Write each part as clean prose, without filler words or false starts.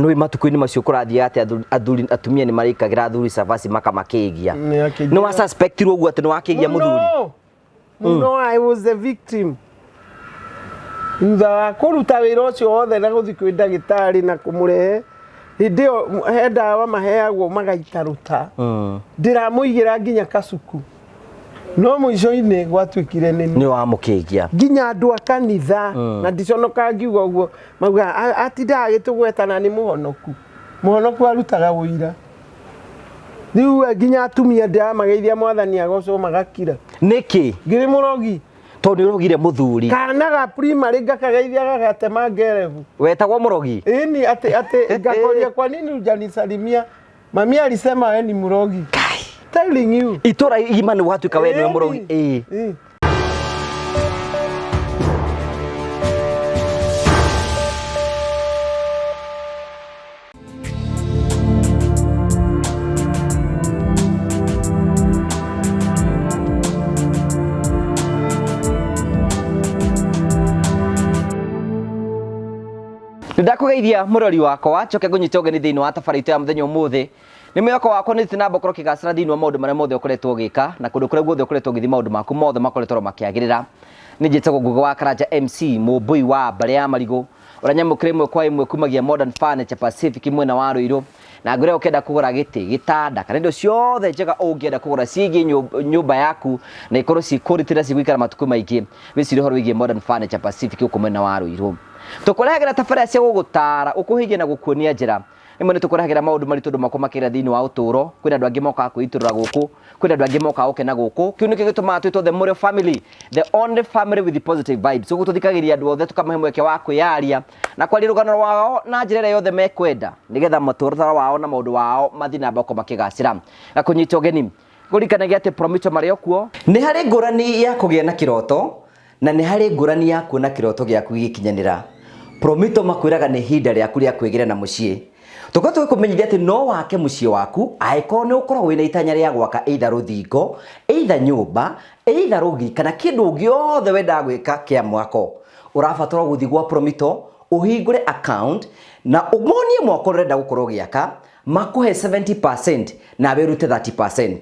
Nĩ matukũ-inĩ macio kũrathiĩ atĩ athuri atumia nĩ marĩkagĩra athuri cabaci makamakĩgia. Nĩ wa suspectirwo ũguo atĩ nĩ wakĩgia mũthuri? Mũno, I was the victim. Thutha wa kũruta wĩra ũcio wothe na gũthiĩ kwĩ ndagĩtarĩ na kũmũrehe, hĩndĩ ĩyo he ndawa maheagwo magaita rũta. Ndĩramũigĩra nginya kacuku. No mũico-inĩ gwatuĩkire nĩ Nĩ wamũkĩgia. Nginya andũ a kanitha, na ndiconoka ngiuga ũguo, maugaga atindaga agĩtũgweta na nĩ mũhonoku. Mũhonoku arutaga ũira. Rĩu nginya atumia ndĩramageithia Mwathani agocwo magakira. Nĩkĩ? Ngĩrĩ mũrogi. Tondũ nĩ ũrogire mũthuri. Kana ga primary ngakageithia gagatema ngerebu. Wetagwo mũrogi? Ĩni, atĩ ngakoria, "Kwa nini hujanisalimia? Mami alisema we ni mũrogi." Telling you. Itũra igima nĩ watuĩka we nĩwe mũrogi. Ĩĩ. Ĩĩ. Nĩndakũgeithia mũrori wakwa, njoke ngũnyite ũgeni thĩinĩ wa tabarĩra itũ ya mũthenya ũmũthĩ. Nĩ mwĩhoko wakwa nĩ ũthiĩte na mbere gũkorwo ũkĩgacĩra thĩinĩ wa maũndũ marĩa mothe ũkoretwo ũgĩka na kũndũ kũrĩa guothe ũkoretwo ũgĩthiĩ maũndũ maku mothe makoretwo makĩagĩrĩra. Nĩ njĩtagwo Ngũgĩ wa Karanja MC, mũmbũi wa mbarĩ ya marigũ, ũrĩa nyamũkĩra ĩmwe kwa ĩmwe kumagia Modern Furniture Pacific mwena wa Ruiru. Na ngwĩra ũkĩenda kũgũra gĩtĩ, gĩtanda kana indo ciothe njega ũngĩenda kũgũra ciĩgiĩ nyũmba yaku na ikorwo ciĩ quality na cigũikara matukũ maingĩ, wĩcirie ũhoro wĩgiĩ Modern Furniture Pacific gũkũ mwena wa Ruiru. Tũkũrehagĩra tabarĩra cia gũgũtaara, gũkũhĩgia na gũkuonia njĩra. Rĩmwe nĩ tũkũrehagĩra maũndũ maritũ andũ makwa makĩgera thĩinĩ wa ũtũũro. Kwĩna andũ angĩ mokaga kwĩitũrũra gũkũ, kwĩna andũ angĩ mokaga gũkena gũkũ. Kĩu nĩkĩo gĩtũmaga twĩtwo the Mũrĩo family, the only family with positive vibes. Gũkũ tũthikagĩrĩria andũ othe tũkamahe mweke wa kwĩyaria na kwaria rũgano rwao na njĩra ĩrĩa yothe mekwenda nĩgetha mũtũũrĩre wao na maũndũ wao mathiĩ na mbere gũkorwo makĩgacĩra. Ngakũnyita ũgeni ngũririkanagia atĩ Promito marĩ o kuo. Nĩ harĩ ngũrani ya kũgĩa na kĩroto Na nĩ harĩ ngũrani ya kuona kĩroto gĩaku gĩgĩkinyanĩra. Promito makwĩraga nĩ ihinda rĩaku rĩa kwĩgĩra na mũciĩ. Tũkoretwo tũgĩkũmenyithia atĩ no wake mũciĩ waku angĩkorwo nĩ ũkoragwo wĩna itanya rĩa gwaka either rũthingo, either nyũmba, either rũgiri kana kĩndũ gĩothe wendaga gwĩka kĩa mwako. Ũrabatara gũthiĩ gwa Promito ũhingũre account na ũmonie mwako ũrĩa ũrenda gũkorwo ũgĩaka, makũhe 70% nawe ũrute 30%.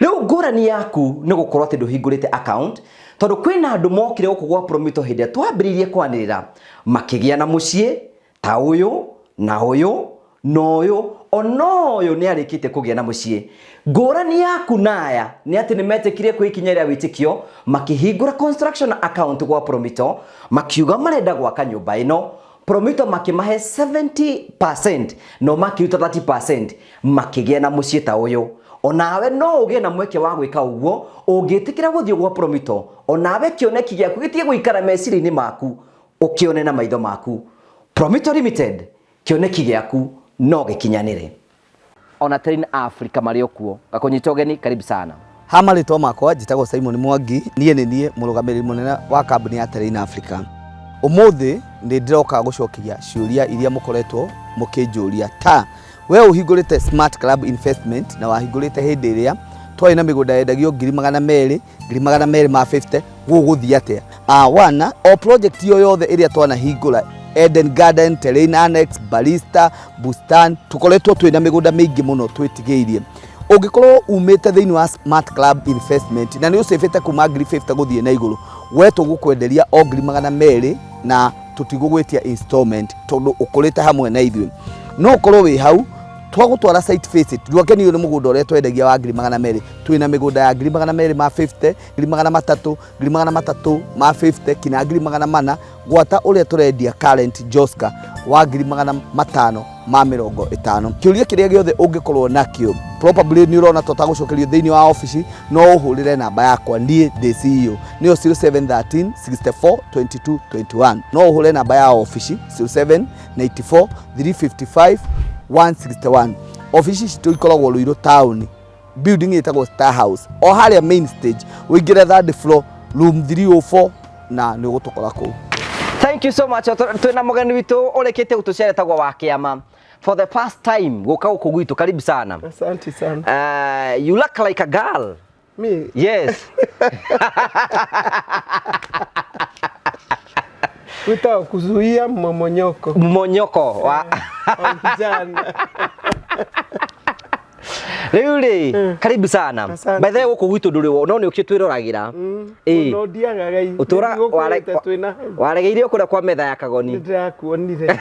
Rĩu ngũrani yaku nĩ gũkorwo atĩ ndũhingũrĩte account tondũ kwĩna andũ mokire gũkũ gwa Promito hĩndĩ ĩrĩa twambĩrĩirie kwanĩrĩra makĩgĩa na mũciĩ ta ũyũ na ũyũ na ũyũ ona ũyũ nĩ arĩkĩtie kũgĩa na mũciĩ. Ngũrani yaku na aya nĩ atĩ nĩ metĩkire kwĩ ikinya rĩa wĩtĩkio makĩhingũra construction account gwa Promito makiuga marenda gwaka nyũmba ĩno. Promito makĩmahe 70% no makĩruta 30% makĩgĩa na mũciĩ ta ũyũ. Onawe no ũgĩe na mweke wa gwĩka ũguo ũngĩtĩkĩra gũthiĩ gwa Promito, onawe kĩoneki gĩaku gĩtige gũikara meciria-inĩ maku, ũkĩone na maitho maku. Promito Limited, kĩoneki gĩaku no gĩkinyanĩre. Ona Terrain Africa marĩ o kuo. Ngakũnyita ũgeni, karibu sana. Ha marĩtwa makwa njĩtagwo Simon Mwangi, niĩ nĩ niĩ mũrũgamĩrĩri mũnene wa kambuni ya Terrain Africa. Ũmũthĩ nĩ ndĩroka gũcokia ciũria iria mũkoretwo mũkĩnjũria ta we ũhingũrĩte Smart Club Investment na wahingũrĩte hĩndĩ ĩrĩa twarĩ na mĩgũnda yendagio 200,000, 250,000, gũgũthiĩ atĩa? Wana o project yo yothe ĩrĩa twanahingũra, Eden Garden, Terrain Annex, Barista, Bustan, tũkoretwo twĩna mĩgũnda mĩingĩ mũno twĩtigĩirie. Ũngĩkorwo umĩte thĩinĩ wa Smart Club Investment na nĩ ũcĩbĩte kuma 50,000 gũthiĩ na igũrũ, we tũgũkwenderia o 200,000 na tũtigũgwĩtia installment tondũ ũkũrĩte hamwe na ithuĩ. No ũkorwo wĩ hau twagũtwara site visit, ndwakenio nĩ mũgũnda ũrĩa twendagia wa 200,000, twĩna mĩgũnda ya 250,000, 300,000, 350,000 kinya 400,000, gwata ũrĩa tũrendia current Joska wa 550,000. Kĩũria kĩrĩa gĩothe ũngĩkorwo nakĩo, probably nĩ ũrona tũtagũcokerio thĩinĩ wa obici, no ũhũrĩre namba yakwa niĩ ndĩ CEO nĩyo 0713 64 22 21. No ũhũre namba ya obici 0794 355 161. Obici citũ ikoragwo Ruiru town, building ĩtagwo Star House, o harĩa main stage, ũingĩre third floor room 304 na nĩ ũgũtũkora kũu. Thank you so much. Twĩna mũgeni witũ ũrĩkĩtie gũtũcera etagwo wa kĩama for the first time gũka gũkũ gwitũ. Karibu sana. Asante sana. You look like a girl. Me? Yes. Wĩtagwo kuzuia mmomonyoko Mmonyoko wa wa vijana. Rĩu rĩ, karibu sana. Asante. By the way, gũkũ gwitũ ndũrĩ no nĩ ũkĩ twĩroragĩra. Ĩĩ. Mũno ndiagaga i. Ũtũra Nĩngũkwĩrĩte twĩna hau. Waregeire kũrĩa kwa metha ya kagoni. Nĩndĩrakuonire.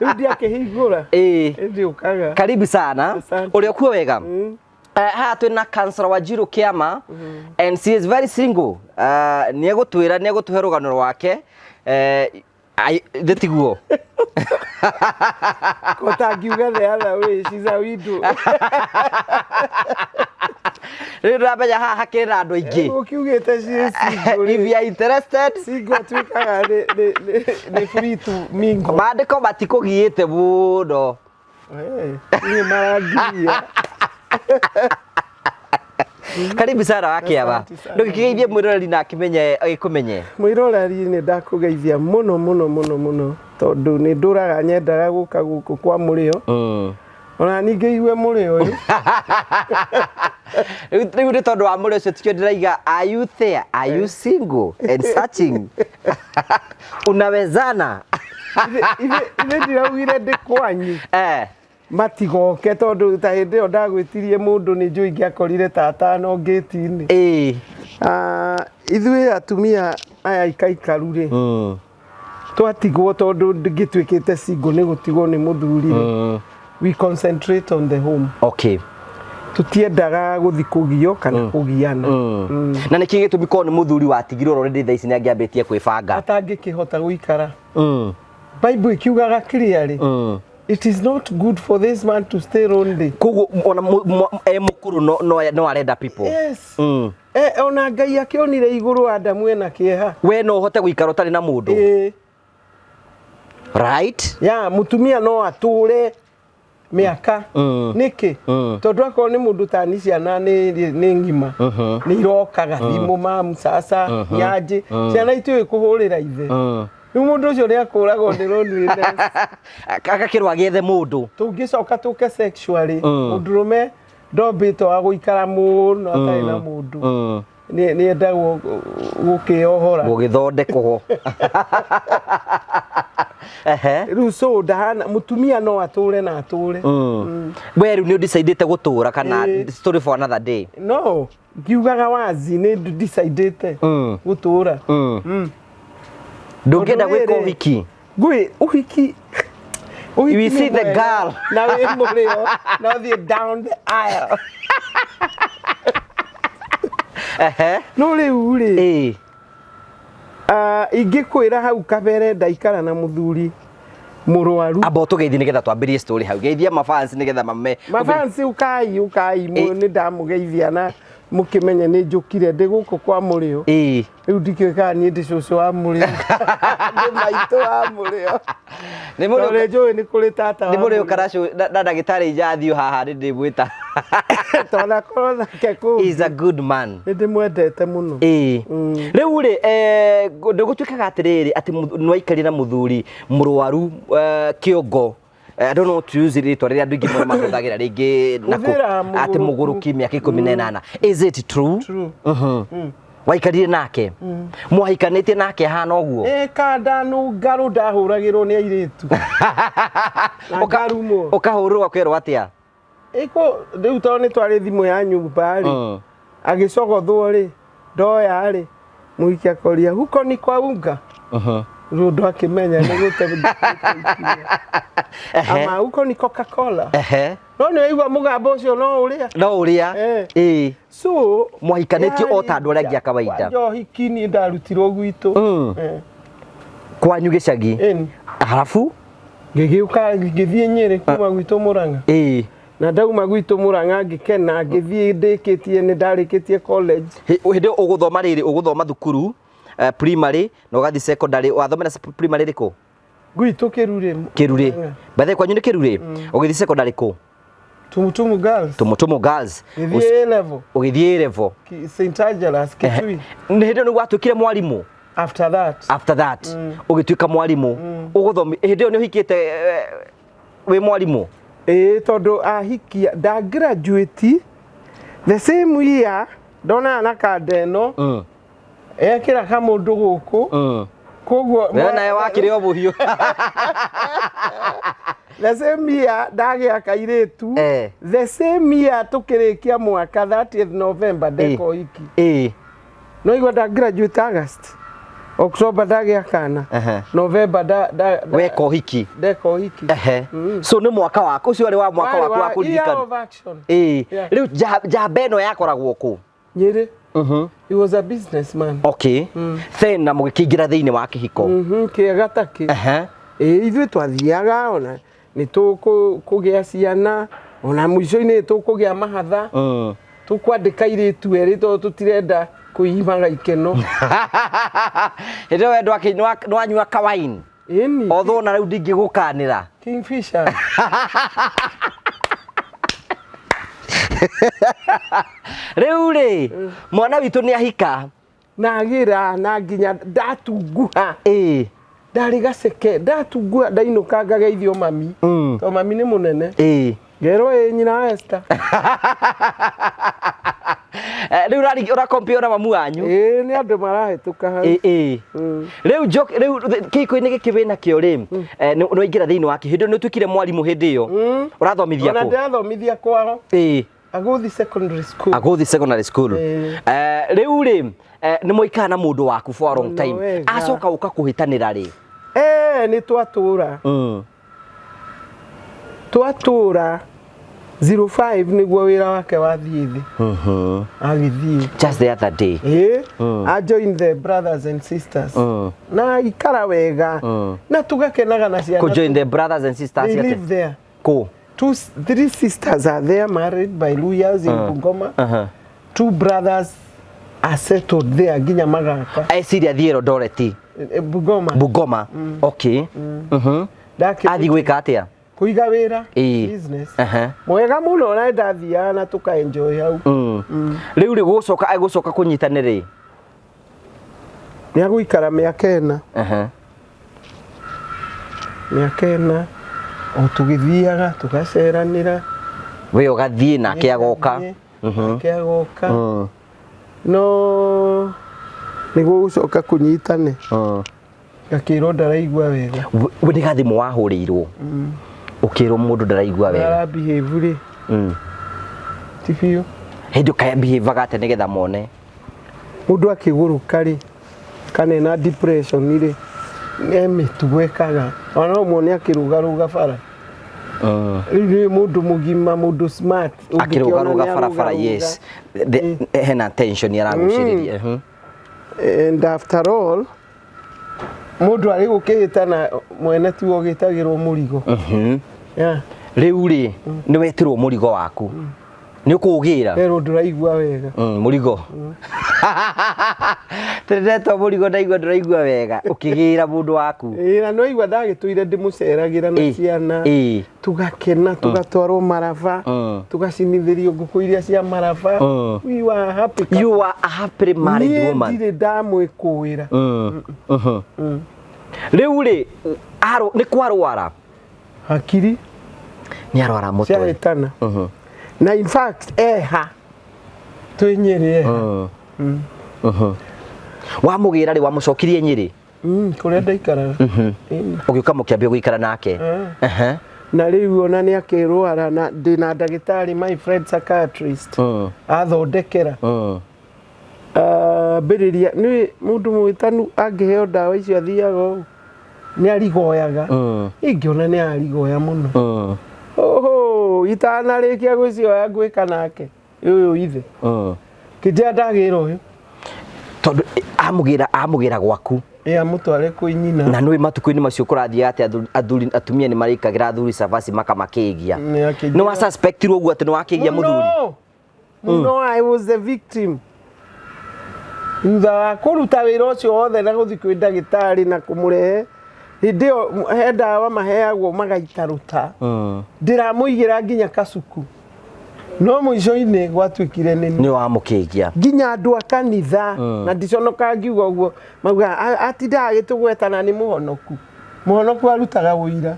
Rĩu ndiakĩhingũra. Ĩĩ. Ĩndĩ ũkaga. Karibu sana. Asante. Ũrĩ okuo wega. Haha twĩna Councillor Wanjiru Kĩama and she is very single. Nĩ egũtwĩra, nĩ egũtũhe rũgano rwake. Thĩ tiguo. Ko tangiuga the other way, she's a widow. Rĩu ndĩramenya haha hakĩrĩ na andũ aingĩ. Ũkiugĩte she is single. If you are interested, Single atuĩkaga nĩ free to mingle. Maandĩko matikũgiĩte mũno. Niĩ marangiria. Karibu sana wa Kĩama. Asante sana. Ndũgĩkĩgeithie mwĩroreri na akĩmenye agĩkũmenye. Mwĩroreri, nĩ ndakũgeithia mũno mũno mũno mũno, tondũ nĩ ndũraga nyendaga gũka gũkũ kwa mũrĩo, ona ningĩ igue mũrĩo ũyũ. Rĩu nĩ tondũ wa mũrĩo ũcio tikio ndĩraiga, are you there, are you single and searching, unawezana? Ithe ndiraugire ndĩ kwanyu matigoke, tondũ ta hĩndĩ ĩyo ndagwĩtirie mũndũ nĩ njũĩ ingĩakorire ta atano ngĩti-inĩ. Ah, ithuĩ atumia aya ikaikaru rĩ, twatigwo, tondũ ngĩtuĩkĩte single nĩ gũtigwo nĩ mũthuri rĩ, we concentrate on the home. Tũtiendaga gũthi kũgio kana kũgiana. Na nĩkĩ gĩtũmi korwo nĩ mũthuri watigirwo already thaa ici nĩ angĩambĩtie kwĩbanga? Atangĩkĩhota gũikara. Bible ikiugaga clearly, it is not good for this man to stay lonely. Koguo ona e mũkũrũ no arenda people. Yes. Ona Ngai akĩonire igũrũ Adamu ena kĩeha. We no ũhote gũikara ũtarĩ na mũndũ? Ĩĩ. Right. Ya mũtumia no atũre mĩaka. Nĩkĩ? Tondũ akorwo nĩ mũndũ tani, ciana nĩ ng'ima, nĩ irokaga thimũ, mamu sasa nyanjĩ, ciana itiũĩ kũhũrĩra ithe. Rĩu mũndũ ũcio nĩ akũragwo nĩ loneliness. Agakĩrwo agĩethe mũndũ. Tũngĩcoka tũke sexually, mũndũrũme ndombĩtwo wa gũikara mũno atarĩ na mũndũ. Nĩ endagwo gũkĩohora. Gũgĩthondekwo. Ehe. Rĩu so ndahana mũtumia no atũre na atũre. We rĩu nĩ ũdecidĩte gũtũra kana Ĩĩ. story for another day? No ngiugaga wazi nĩ decidĩte gũtũra. Ndũngĩenda Tondũ gwĩka rĩrĩ, ũhiki? Ngwĩ ũhiki, ũhiki You nĩ see the mwega, girl. Na wĩ mũrĩo na ũthiĩ down the aisle. No rĩu rĩ, ah, ingĩkwĩra hau kabere ndaikara na mũthuri mũrwaru. Amba ũtũgeithie nĩgetha twambĩrie story hau. Geithia mafans nĩgetha mame. Mafansi, ukai ukai. Nĩ ndamũgeithia na mũkĩmenye nĩ njũkire ndĩ gũkũ kwa mũrĩo. Rĩu ndikĩũĩ kana niĩ ndĩ cũcũ wa mũrĩo, ndĩ maitũ wa mũrĩo. Nĩ mũrĩo. Tondũ njũĩ nĩ kũrĩ tata wa Nĩ mũrĩo mũrĩo. kana na ndagĩtarĩ Injathio haha nĩ ndĩmwĩta. Twanakorwo nake kũu. Is a good man. Nĩ ndĩmwendete mũno. Ĩĩ. Rĩu rĩ, ndũgũtuĩkaga atĩrĩrĩ atĩ nĩwaikarire na mũthuri mũrwaru kĩongo. I don't know to use rĩtwa rĩrĩa andũ aingĩ mũno mahũthagĩra rĩngĩ na Hũthĩra atĩ mũgũrũki. mũgũrũki mĩaka 18. Is it true? True. Waikarire nake, mwahikanĩtie nake ahana ũguo? Ĩ kandanu ngarũ ndahũragĩrwo nĩ airĩtu na ngarumwo. Ũkahũrwo ũkerwo atĩa? Ĩko rĩu tondũ nĩ twarĩ thimũ ya nyũmba rĩ, agĩcogothwo rĩ, ndoya rĩ, mũhiki akoria huko ni kwa unga. Rĩu ũndũ akĩmenya nĩ gũte ama huko ni Coca-Cola. No nĩ waigua mũgambo ũcio no ũrĩa. No ũrĩa. Ĩĩ. So Mwahikanĩtie o ta andũ arĩa angĩ a kawaida? Kwanja ũhiki niĩ ndarutirwo gwitũ. Kwanyu gĩcagi? Ĩni. Halafu? Ngĩgĩũka ngĩthiĩ Nyĩrĩ kuma gwitũ Mũrang'a. Na ndauma gwitũ Mũrang'a ngĩkena, ngĩthiĩ ndĩkĩtie, nĩ ndarĩkĩtie college. Hĩndĩ ĩyo ũgũthoma rĩrĩ, ũgũthoma thukuru primary na ũgathiĩ secondary, wathomera primary ĩrĩkũ? Gwitũ Kĩrurĩ. Kĩrurĩ. By the way, kwanyu nĩ Kĩrurĩ? Ũgĩthiĩ secondary kũ? Tumutumu Girls. Tumutumu Girls. Ngĩthiĩ A level. Ũgĩthiĩ A level. St Angela's Kitui. Nĩ hĩndĩ ĩyo nĩguo watuĩkire mwarimũ? After that. After that ũgĩtuĩka mwarimũ. Ũgũthomi hĩndĩ ĩyo nĩ ũhikĩte, wĩ mwarimũ? Ĩĩ, tondũ ahikia nda graduate the same year, ndonaga na kanda ĩno, ekĩra kamũndũ gũkũ. Koguo We nawe wakĩrĩ o mũhiũ. The same year ndagĩa kairĩtu. The same year tũkĩrĩkia mwaka 30th November ndeka ũhiki. No igua nda graduate August. October ndagĩa kana. November nda Weka ũhiki. Ndeka ũhiki. So nĩ mwaka waku ũcio warĩ wa mwaka Warĩ waku wa wa year kũririkana. of action. Ĩĩ. Yeah. Rĩu njamba ĩno yakoragwo kũ? Nyĩrĩ. He was a businessman. Okay. Then na mũgĩkĩingĩra thĩinĩ wa kĩhiko. Kĩega ta kĩ. Ĩĩ ithuĩ twathiaga ona nĩ tũkũgĩa ciana ona mũico-inĩ nĩ tũkũgĩa mahatha. Tũkwandĩka airĩtu erĩ tondũ tũtirenda kwĩimaga ikeno. Hĩndĩ ĩyo we ndwanyua kawaini. Ĩni. Although na rĩu ndingĩgũkanĩra. Kingfisher. Rĩu rĩ, mwana witũ nĩ ahika. Na agĩra na nginya ndatunguha. Ndarĩ gaceke ndatunguha ndainũka ngageithio mami. Tondũ mami nĩ mũnene. Ngerwo ĩ nyina wa Esther. Rĩu ũrakompia na mamu wanyu. Ĩĩ nĩ andũ marahĩtũka hau. Rĩu njoke rĩu kĩhiko-inĩ gĩkĩ wĩna kĩo rĩ, nĩ waingĩra thĩinĩ wa kĩo. Hĩndĩ ĩyo nĩ ũtuĩkire mwarimũ hĩndĩ ĩyo. Ũrathomithia Ona kũ? ndĩrathomithia kwao. Aguthi Secondary School. Aguthi Secondary School. Rĩu rĩ, nĩ mwaikara na mũndũ waku for a long time. Wega. Acoka gũka kũhĩtanĩra rĩ? Nĩ twatũra. Twatũra 05 nĩguo wĩra wake wathiĩ thĩ. Agĩthiĩ. Just the other day. I joined the brothers and sisters. Na ikara wega. Na tũgakenaga na ciana. Kũ join the brothers and sisters They atĩa? live there. Kũ? Three sisters are there married by lawyers in Bungoma. Two brothers are settled there nginya magaka. Eciria thiĩ Eldoret. Bungoma. Bungoma. Okay. Athiĩ gwĩka atĩa? Kũiga wĩra. Business. Mwega mũno na ndathiaga na tũka enjoy hau. Rĩu rĩ gũcoka agũcoka kũnyitanĩra rĩ? Nĩ agũikara mĩaka ĩna. Mĩaka ĩna o tũgĩthiaga tũgaceranĩra. We ũgathiĩ nake agoka. Nake agoka. No nĩguo gũcoka kũnyitane. Ngakĩrwo ndaraigua wega. We nĩ gathimũ wahũrĩirwo. Ũkĩrwo mũndũ ndaraigua wega. Ara behave rĩ. Ti biũ. Hĩndĩ ũkaya behave atĩa nĩgetha mone? Mũndũ akĩgũrũka rĩ, kana ena depression rĩ, nĩ mĩtugo ekaga. Ona no muone akĩrũgarũga bara. Rĩu nĩ mũndũ mũgima, mũndũ smart. Akĩrũgarũga barabara, yes. Hena tension aragucĩrĩria. And after all, mũndũ arĩ gũkĩhĩtana mwene tiwe ũgĩtagĩrwo mũrigo. Rĩu rĩ, nĩ wetirwo mũrigo waku. Nĩ ũkũũgĩra? Werwo ndũraigua wega. Mũrigo. Tũrĩretwo mũrigo ndaigua ndũraigua wega. Ũkĩgĩra mũndũ waku. Ĩĩ, na nĩwaigua ndagĩtũire ndĩmũceragĩra na ciana. Tũgakena, tũgatwarwo maraba, tũgacinithĩrio ngũkũ iria cia maraba. We were happy couple. You are a happily married Niĩ woman. ndirĩ ndamwĩkũĩra. Rĩu rĩ, nĩ kwarwara? Hakiri. Nĩ arwara mũtwe. Ciahĩtana. Na in fact eha. Twĩ Nyĩrĩ eha. Wamũgĩra rĩ, wamũcokirie Nyĩrĩ? Kũrĩa ndaikaraga. Ũgĩũka mũkĩambia gũikara nake. Na rĩu ona nĩ akĩrwara na ndĩna ndagĩtarĩ my friend psychiatrist. Athondekera. Ambĩrĩria nĩ mũndũ mwĩtanu angĩheo ndawa icio athiaga ũũ. Nĩ arigoyaga. Ingĩona nĩ arigoya mũno. Oho, itanarĩkia gwĩcioya ngwĩka nake. Ũyũ ithe. Kĩnjĩra ndagĩra ũyũ. Tondũ amũgĩra gwaku. Ĩ, amũtware kwĩ nyina. Na nĩũĩ matukũ-inĩ macio kũrathiĩ atĩa athuri, atumia nĩ marĩkagĩra athuri cabaci makamakĩgia. Nĩ akĩnjĩra. Nĩ wa suspectirwo ũguo atĩ nĩ wakĩgia mũthuri? Mũno. Mũno, I was the victim. Thutha wa kũruta wĩra ũcio wothe na gũthiĩ kwĩ ndagĩtarĩ na kũmũrehe, hĩndĩ ĩyo he ndawa maheagwo magaitarũta. Ndĩramũigĩra nginya kacuku. No mũico-inĩ gwatuĩkire nĩ Nĩ wamũkĩgia. Nginya andũ a kanitha, na ndiconokaga ngiuga ũguo, maugaga, atindaga agĩtũgweta na nĩ mũhonoku. Mũhonoku arutaga ũira.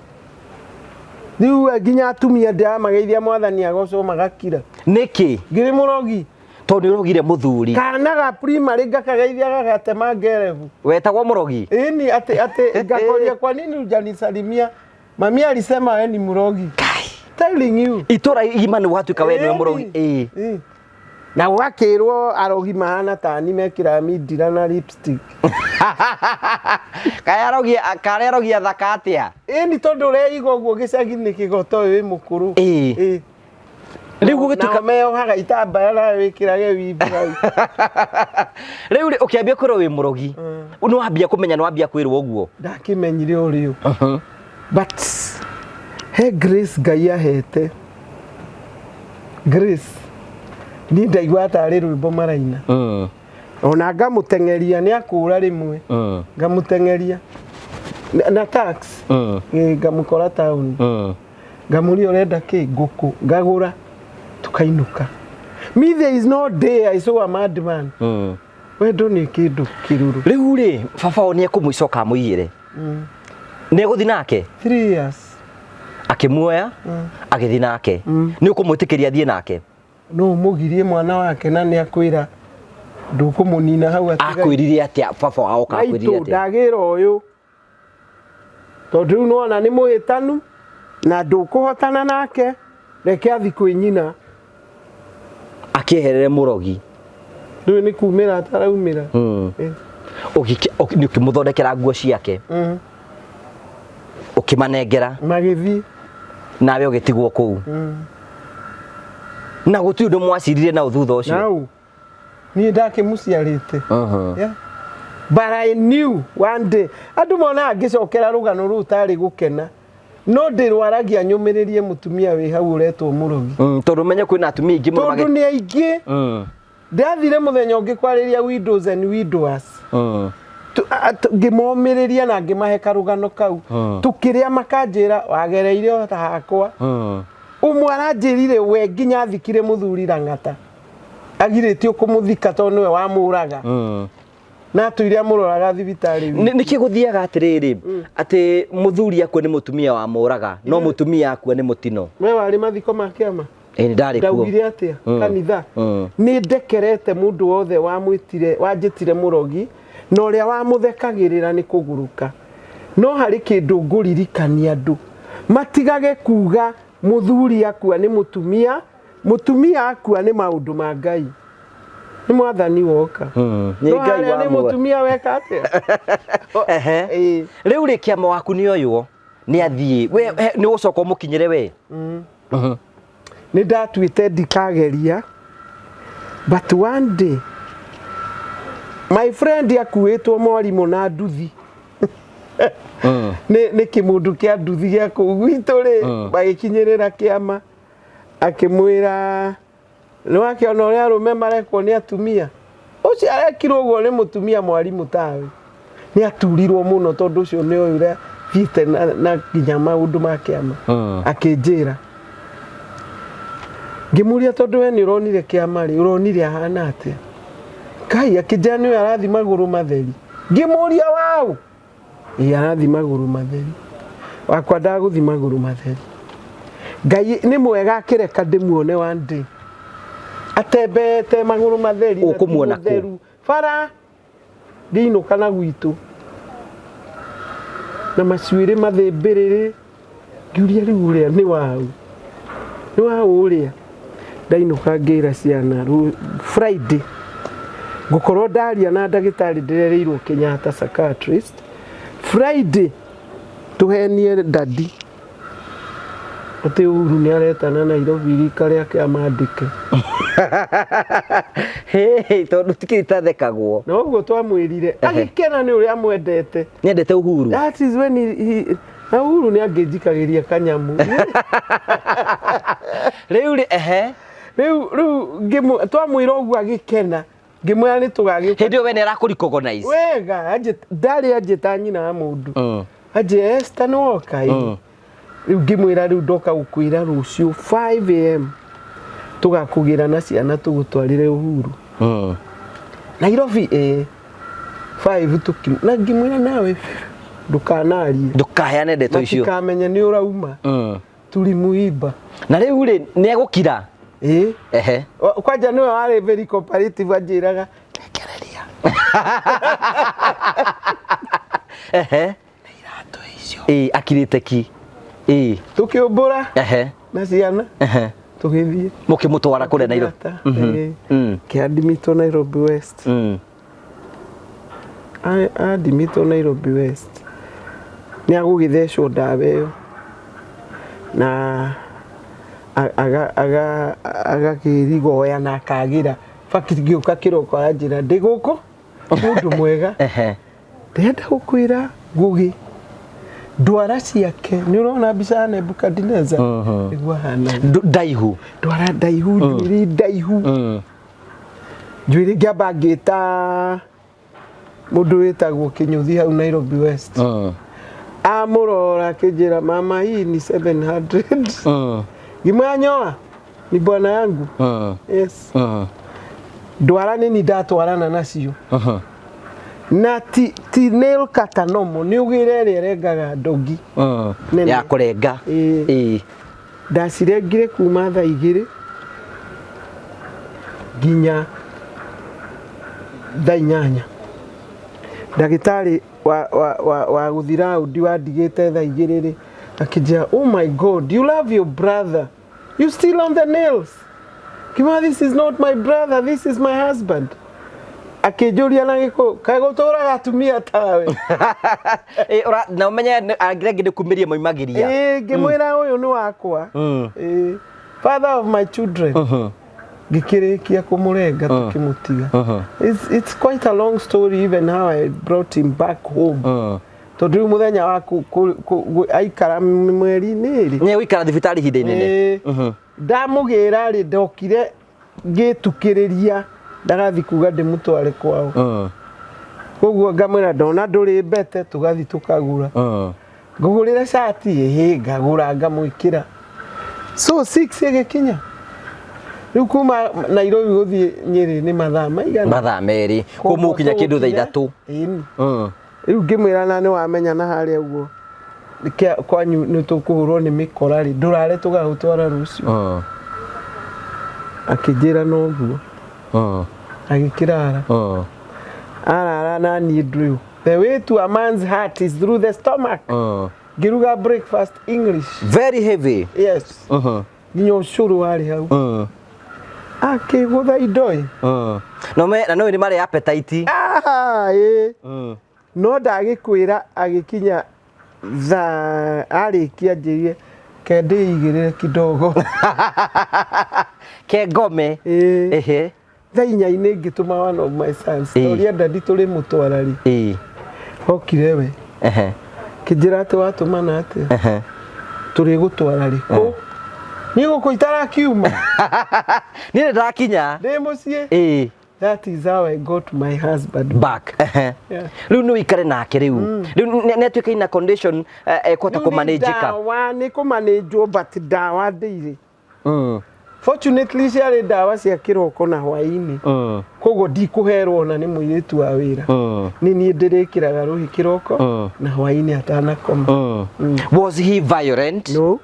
Rĩu nginya atumia ndĩramageithia mwathani agocwo magakira. Nĩkĩ? Ngĩrĩ mũrogi. Tondũ nĩ ũrogire mũthuri. Kana ga primary ngakageithia gagatema ngerebu. Wetagwo mũrogi. Ĩni atĩ atĩ ngakoria kwa nini hujanisalimia? Mami alisema we ni mũrogi. Kai. Telling you. Itũra igima nĩ watuĩka we nĩwe mũrogi. Ĩĩ. Ĩĩ. Na gwakĩrwo arogi mahana tani mekĩraga mindira na lipstick. Kaĩ arogi karĩ arogi athaka atĩa? Ĩni tondũ ũreiga ũguo gĩcagi-inĩ kĩgoto wĩ mũkũrũ. Ĩĩ. Ĩĩ. Rĩu gũgĩtuĩka Nao meyohaga itambaya nawe wĩkĩrage wimbi hau. Rĩu rĩ ũkĩambia kwĩrwo wĩ mũrogi. Nĩ wambia kũmenya nĩ wambia kwĩrwo ũguo. Ndakĩmenyire o rĩo. But he grace Ngai ahete. Grace. Niĩ ndaigua tarĩ rwĩmbo maraina. Ona ngamũteng'eria nĩ akũra rĩmwe. Ngamũteng'eria. Na tax. Ĩ, ngamũkora taũni. Ngamũria ũrenda kĩ ngũkũ ngagũra tukainũka. Me there is no day I saw a madman. Wendo nĩ kĩndũ kĩrũrũ. Rĩu rĩ baba wao nĩ ekũmũcoka amũiyĩre. Nĩ egũthiĩ nake? 3 years. Akĩmuoya agĩthiĩ nake. Nĩ ũkũmwĩtĩkĩria athiĩ nake? No ũmũgirie mwana wake na nĩ akwĩra ndũkũmũnina hau atiga. Akwĩrire atĩa baba wao kakwĩrire Maitũ atĩa? ndagĩra ũyũ tondũ rĩu nĩwona nĩ mũhĩtanu na ndũkũhotana nake reke athi kwĩ nyina. Akĩeherere mũrogi. Rĩu nĩ kumĩra ataraumĩra. Nĩ ũkĩmũthondekera nguo ciake. Ũkĩmanengera. Magĩthiĩ. Nawe ũgĩtigwo kũu. Na gũtirĩ ũndũ mwacirire nao thutha ũcio. Nau. Niĩ ndakĩmũciarĩte. Yeah. But I knew one day. Andũ monaga ngĩcokera rũgano rũu tarĩ gũkena. No ndĩrwaragia nyũmĩrĩrie mũtumia wĩ hau ũretwo mũrogi. Tondũ menye kwĩna atumia aingĩ mũno Tondũ nĩ aingĩ. Ndathire mũthenya ũngĩ kwarĩria widows and widowers. Ngĩmomĩrĩria na ngĩmahe karũgano kau. Tũkĩrĩa makanjĩra wagereire o ta hakwa. Ũmwe aranjĩrire we nginya athikire mũthuri Lang'ata. Agirĩtio kũmũthika tondũ nĩwe wamũraga. Na atũire amũroraga thibitarĩ. Nĩkĩ gũthiaga atĩrĩrĩ atĩ mũthuri akua nĩ mũtumia wamũraga no mũtumia akua nĩ mũtino? We warĩ mathiko ma kĩama? Ĩĩ nĩ ndarĩ kuo. Ndaugire atĩa kanitha? Nĩ ndekerete mũndũ wothe wamwĩtire wanjĩtire mũrogi na ũrĩa wamũthekagĩrĩra nĩ kũgũrũka. No harĩ kĩndũ ngũririkania andũ matigage kuga mũthuri akua nĩ mũtumia, mũtumia akua nĩ maũndũ ma Ngai. Nĩ mwathani woka. Nĩ No Ngai harĩa nĩ wamũa. mũtumia weka atĩa? Ehe. Rĩu rĩ kĩama waku nĩ oywo nĩ athiĩ we nĩ ũgũcoka ũmũkinyĩre we? Nĩ ndatuĩte ndikageria but one day my friend akuĩtwo mwarimũ na nduthi. Nĩ kĩmũndũ kĩa nduthi gĩa kũu gwitũ rĩ magĩkinyĩrĩra kĩama akĩmwĩra nĩ wakĩona ũrĩa arũme marekwo nĩ atumia. Ũcio arekirwo ũguo nĩ mũtumia mwarimũ tawe. Nĩ aturirwo mũno tondũ ũcio nĩ ũyũ ũrĩa thiĩte na nginya maũndũ ma kĩama. Akĩnjĩra. Ngĩmũria tondũ we nĩ ũronire kĩama rĩ, ũronire ahana atĩa? Ngai akĩnjĩra nĩwe arathi magũrũ matheri. Ngĩmũria waũ? Ĩĩ arathi magũrũ matheri. Wakwa ndagũthi magũrũ matheri. Ngai nĩ mwega akĩreka ndĩmuone one day. Atembeete magũrũ matheri. Na ti Ũkũmuona kũ? mũtheru. Bara ngĩinũka na gwitũ. Na macuĩrĩ mathĩmbĩrĩrĩ. Ngiuria rĩu ũrĩa nĩ waũ? Nĩ waũ ũrĩa? Ndainũka ngĩra ciana Friday. Ngũkorwo ndaria na ndagĩtarĩ ndĩrereirwo Kenyatta psychiatrist. Friday tũhenie dadi. Atĩ Uhuru nĩ aretana Nairobi rika rĩake amandĩke. Hĩ, tondũ tikĩrĩ tathekagwo. Na ũguo twamwĩrire agĩkena nĩ ũrĩa amwendete. Nĩendete Uhuru. That is when he na Uhuru nĩ angĩnjikagĩria kanyamu. Rĩu rĩ ehe. Rĩu rĩu twamwĩra ũguo agĩkena. Ngĩmwĩra nĩ tũgagĩũka. Hĩndĩ ĩyo we nĩ arakũ recognize. Wega, ndarĩ anjĩta nyina wa mũndũ. Anjĩ Esther nĩ woka ĩ. Rĩu ngĩmwĩra rĩu ndoka gũkwĩra rũciũ 5 am tũgakũgĩra na ciana tũgũtwarĩre Uhuru. Nairobi ĩ 5 tũki na ngĩmwĩra nawe ndũkanarie. Ndũkaheane ndeto icio. Matikamenye nĩ ũrauma. Tulimuiba. Na rĩu rĩ nĩ egũkira. Ĩĩ. Ehe. Kwanja nĩwe warĩ very cooperative, anjĩraga rekereria. Ehe. Iratũ icio. Ĩĩ, akirĩte ki. Ĩĩ. Tũkĩũmbũra Ehe. na ciana. Ehe. Tũgĩthiĩ. Mũkĩmũtwara kũrĩa Nairobi. Kenyatta, ĩĩ. Kĩandimitwo Nairobi West. Andimitwo Nairobi West nĩ agũgĩthecwo ndawa ĩyo na agakĩrigoya na akagĩra. Fact ngĩũka kĩroko aranjĩra ndĩ gũkũ mũndũ mwega. Ehe. Ndĩrenda gũkwĩra Ngũgĩ, ndwara ciake nĩ ũrona mbica ya Nebukadineza nĩguo ahanaga. Ndaihu. Ndwara ndaihu, njuĩrĩ ndaihu. Njuĩrĩ ngĩamba ngĩta mũndũ wĩtagwo Kĩnyũthi hau Nairobi West. Amũrora akĩnjĩra, mama, hii ni 700. Ngĩmwĩra nyoa ni bwana yangu. Yes. Ndwara nini ndatwarana nacio. Na ti nail cutter normal, nĩ ũgĩre ĩrĩa ĩrengaga ndogi. Nene. Ya kũrenga. Ĩĩ. Ĩĩ. Ndacirengire kuma thaa 2 nginya thaa 8. Ndagĩtarĩ wa gũthi raundi wandigĩte thaa 2 rĩ, akĩnjĩra, oh my God, you love your brother, you still on the nails. Ngĩmwĩra, this is not my brother, this is my husband. Akĩnjũria na Gĩkũyũ, kaĩ gũtũraga atumia tawe? Ĩĩ, na ũmenye angĩ nĩ kumĩria moimagĩria. Ĩĩ, ngĩmwĩra ũyũ nĩ wakwa. Ĩĩ, father of my children. Ngĩkĩrĩkia kũmũrenga tũkĩmũtiga. It's quite a long story, even how I brought him back home. Tondũ rĩu mũthenya wa aikara mweri-inĩ ĩrĩ. Nĩ gũikara thibitarĩ ihinda inene. Ĩĩ. Ndamũgĩra rĩ, ndokire ngĩtukĩrĩria ndagathi kuga ndĩmũtware kwao. Koguo ngamwĩra ndona ndũrĩ mbete, tũgathi tũkagũra. Ngũgũrĩre cati, ĩhĩ, ngagũra ngamwĩkĩra. So 6 ĩgĩkinya. Rĩu kuma Nairobi gũthiĩ Nyĩrĩ nĩ mathaa maigana? Mathaa 2. Koguo Kũmũkinya kĩndũ thaa tũgũkinya- 3. Ĩni. Rĩu ngĩmwĩra na nĩ wamenya na harĩa ũguo kwanyu nĩ tũkũhũrwo nĩ mĩkora rĩ, ndũrare tũgagũtwara rũciũ. Akĩnjĩra noguo. Agĩkĩrara. Arara na niĩ ndũyũ. The way to a man's heart is through the stomach. Ngĩruga breakfast English. Very heavy. Yes. Nginya ũcũrũ warĩ hau. Akĩgũtha indo ĩ. No me na no nĩ marĩ appetite. Ah, ĩ. No ndagĩkwĩra agĩkinya thaa arĩkia njĩrie ke ndĩigĩrĩre kidogo. Ke ngome. Ĩ. Ehe. Thaa 4-inĩ ngĩtũma one of my sons. Ĩ. Toria ndadi tũrĩ mũtwara rĩ. Ĩ. Okire we. Ehe. Kĩnjĩra atĩ watũmana atĩa? Ehe. Tũrĩgũtwara rĩ? Kũ? Niĩ gũkũ itarakiuma. Niĩ nĩ ndakinya. Ndĩ mũciĩ. Ĩ. That is how I got my husband back. Ehe. Yeah. Rĩu nĩ ũikare nake rĩu. Rĩu nĩ atuĩka ina condition ekũhota Rĩu nĩ kũmanĩnjĩka. ndawa nĩ kũmanĩnjwo, but ndawa ndĩirĩ. Fortunately ciarĩ ndawa cia kĩroko na hwaĩ-inĩ. Koguo ndikũherwo ona nĩ mũirĩtu wa wĩra. Nĩ niĩ ndĩrĩkĩraga rũhĩ kĩroko na hwaĩ-inĩ atanakoma. Was he violent? No.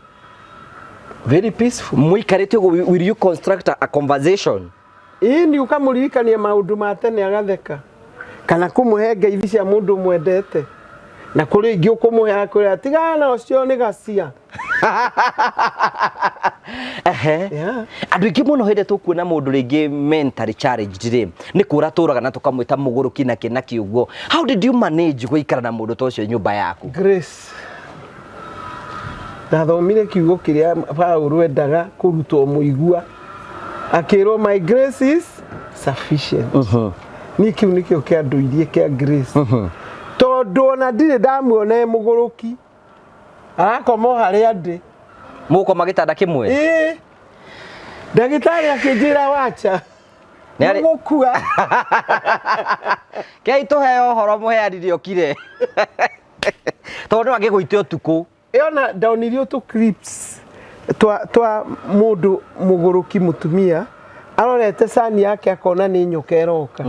Very peaceful. Mũikarĩte ũguo, will you construct a conversation? Ĩĩ, nĩ ũkamũririkania maũndũ ma tene agatheka, kana kũmũhe ngeithi cia mũndũ mwendete, na kũrĩ ingĩ ũkũmũhe akwĩra tigana na ũcio nĩ gacia. Ehe. Yeah. Andũ aingĩ mũno hĩndĩ tũkuona mũndũ rĩngĩ mentally challenged rĩ, nĩ kũra tũraga na tũkamwĩta mũgũrũki na kĩ na kĩ ũguo. How did you manage gũikara na mũndũ ta ũcio nyũmba yaku? Grace, ndathomire kiugo kĩrĩa Paũlũ endaga kũrutwo mũigua, akĩrwo my grace is sufficient. Niĩ kĩu nĩkĩo kĩandũirie kĩa grace, tondũ ona ndirĩ ndamuona e mũgũrũki, arakoma o harĩa ndĩ. Mũgũkoma gĩtanda kĩmwe? Ĩĩ, ndagĩtarĩ akĩnjĩra wacha nĩgũkua. Kei tũheo ũhoro mũheani nĩokire, tondũ no angĩgũite ũtukũ. Ĩona ndonirio tũ clips twa mũndũ mũgũrũki, mũtumia arorete cani yake akona nĩ nyoka ĩroka,